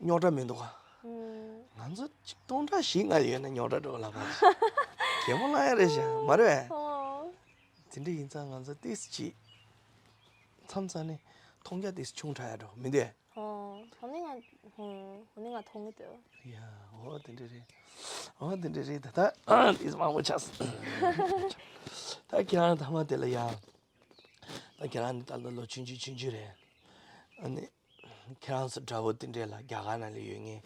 རྙོག་དྲ་མི་འདུག་ག་ང་ཚོ་གཅིག་སྟོང་ཕྲག་བཞི་ལྔ་ཡོད་ན་རྙོག་དྲ་འགྲོ་ལབ་པ་གད་མོ་བསླང་ཡ་རེད་ཤག་མ་རེད་པས། ཨོ། དེ་འདྲ་ཡིན་ཙང་ང་ཚོ་ཏིས་ཅིག་མཚམས་མཚམས་ནས་མཐོང་རྒྱ་ཏིས་ཆུང་དྲགས་ཡ་འགྲོ་མི་འདུག་ཨོ། ཨོ་ནི་ང་ཨོ་ནི་ང་མཐོང་གི་འདུག་ཡ། ཨོ་དེ་འདྲ་རེད། ཨོ་དེ་འདྲ་རེད། ད་ད་ཏིས་མང་པོ་ཆགས་སོང་། ད་ཁྱེད་རང་ཐ་མ་དེ་ལ་ཡ། ད་ཁྱེད་རང་ནི་ད་ལྟ་ལོ་ཆུང་ཆུང་ཆུང་ཆུང་རེད། ཨ་ནི། ཁྱེད་རང་ཚོ་འདྲ་པོ་དེ་འདྲས་ལ་རྒྱ་གར་ནང་ལ་ཡོད་མཁན་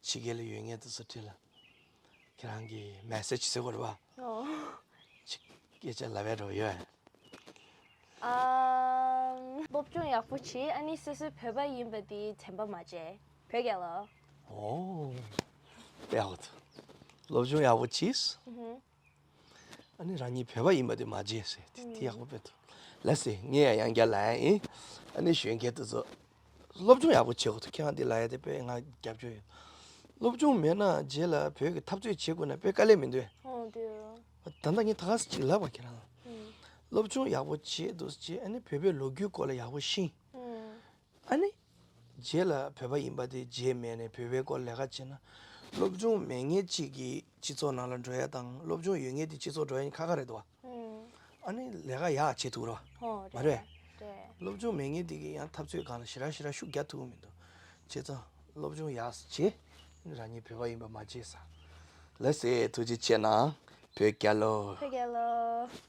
ཕྱི་རྒྱལ་ལ་ཡོད་མཁན་དེ་ཚོ་འདྲས་ལ་ཁྱེད་རང་གི་མེ་སེ་ཇི་ཟེར་དགོས་རེད་པ། ཨོ། ཅིག་སྐད་ཆ་ལབ་ཡ་འདྲ་པོ་ཡོད་ཨེ། ཨམ། སློབ་སྦྱོང་ཡག་པོ་བྱེད། ཨ་ནི་སོ་སོའི་བོད་པ་ཡིན་པ་དེ་དྲན་པ་མ་བརྗེད། བོད་རྒྱལ་ལོ། ཨོ། དཔེ་ཡག་པོ་འདུག་སློབ་སྦྱོང་ཡག་པོ་བྱེད། ཨ་ནི་རང་ཉིད་བོད་པ་ཡིན་པ་དེ་མ་བརྗེད་ཟེར་དེ་དེ་ཡག་པོ་དཔེ་འདུག་ལགས་སེ་ངས་ཡང་ཡང་བསྐྱར་ལབ་ཡ་ཡིན། ཨ་ནི་གཞོན་སྐྱེས་དེ་ཚོ་སློབ་སྦྱོང་ཡག་པོ་བྱེད་དགོས་འདུག་ཁྱེད་རང་འདི་ལབ་ཡ་དེ་དཔེ་ང་རྒྱབ་སྐྱོར་ཡོད། སློབ་སྦྱོང་མེད་ན་རྗེས་ལ་བོད་ཀྱི་འཐབ་རྩོད་བྱེད་དགོས་ན་དཔེ་དཀའ་ལས་མི་འདུག་ཨོ་དེ། ད་ལྟ་ངས་ད་ག་སེ་ཅིག་ལབ་པ་ཁྱེད་རང་ལ། སློབ་སྦྱོང་ཡག་པོ་བྱེད་འདུག་ཟེར་བྱས་ཨ་ནི་བོད་པའི་ལོ་རྒྱུས་སྐོར་ལ་ཡག་པོ་ཤེས། ཨ་ནི། རྗེས་ལ་བོད་པ་ཡིན་པ་དེ་རྗེས་མེད་ནས་བོད་པའི་སྐོར་ལས་ཀ་བྱས་ན། སློབ་སྦྱོང་མེད་མཁན་གཅིག་གིས་སྤྱི་ཚོགས་ནང་ལ་འགྲོ་ཡ་དང་སློབ་སྦྱོང་ཡོད་མཁན་དེ་སྤྱི་ཚོགས་འགྲོ་ཡ་གཉིས་ཁ་ཁ་རེད་དོ། ཨ་ནི་ལས་ཀ་ཡག་བྱེད་ཐུབ་རོགས། ཨོ་མ་རེད། རེད། སློབ་སྦྱོང་མེད་མཁན་དེ་གིས་ཡང་འཐབ་རྩོད་སྒང་ལ་ཞེ་དྲག་ཞེ་དྲག་ཤུགས་རྒྱག་ཐུབ་ཀྱི་མི་འདུག་བྱས་ཙང་སློབ་སྦྱོང་ཡག་བྱེད། རང་ཉིད་བོད་པ་ཡིན་པ་མ་བརྗེད་ས། ལགས་སེ་ཐུགས་རྗེ་ཆེ་གནང་། བོད་རྒྱལ་ལོ། བོད་རྒྱལ་ལོ།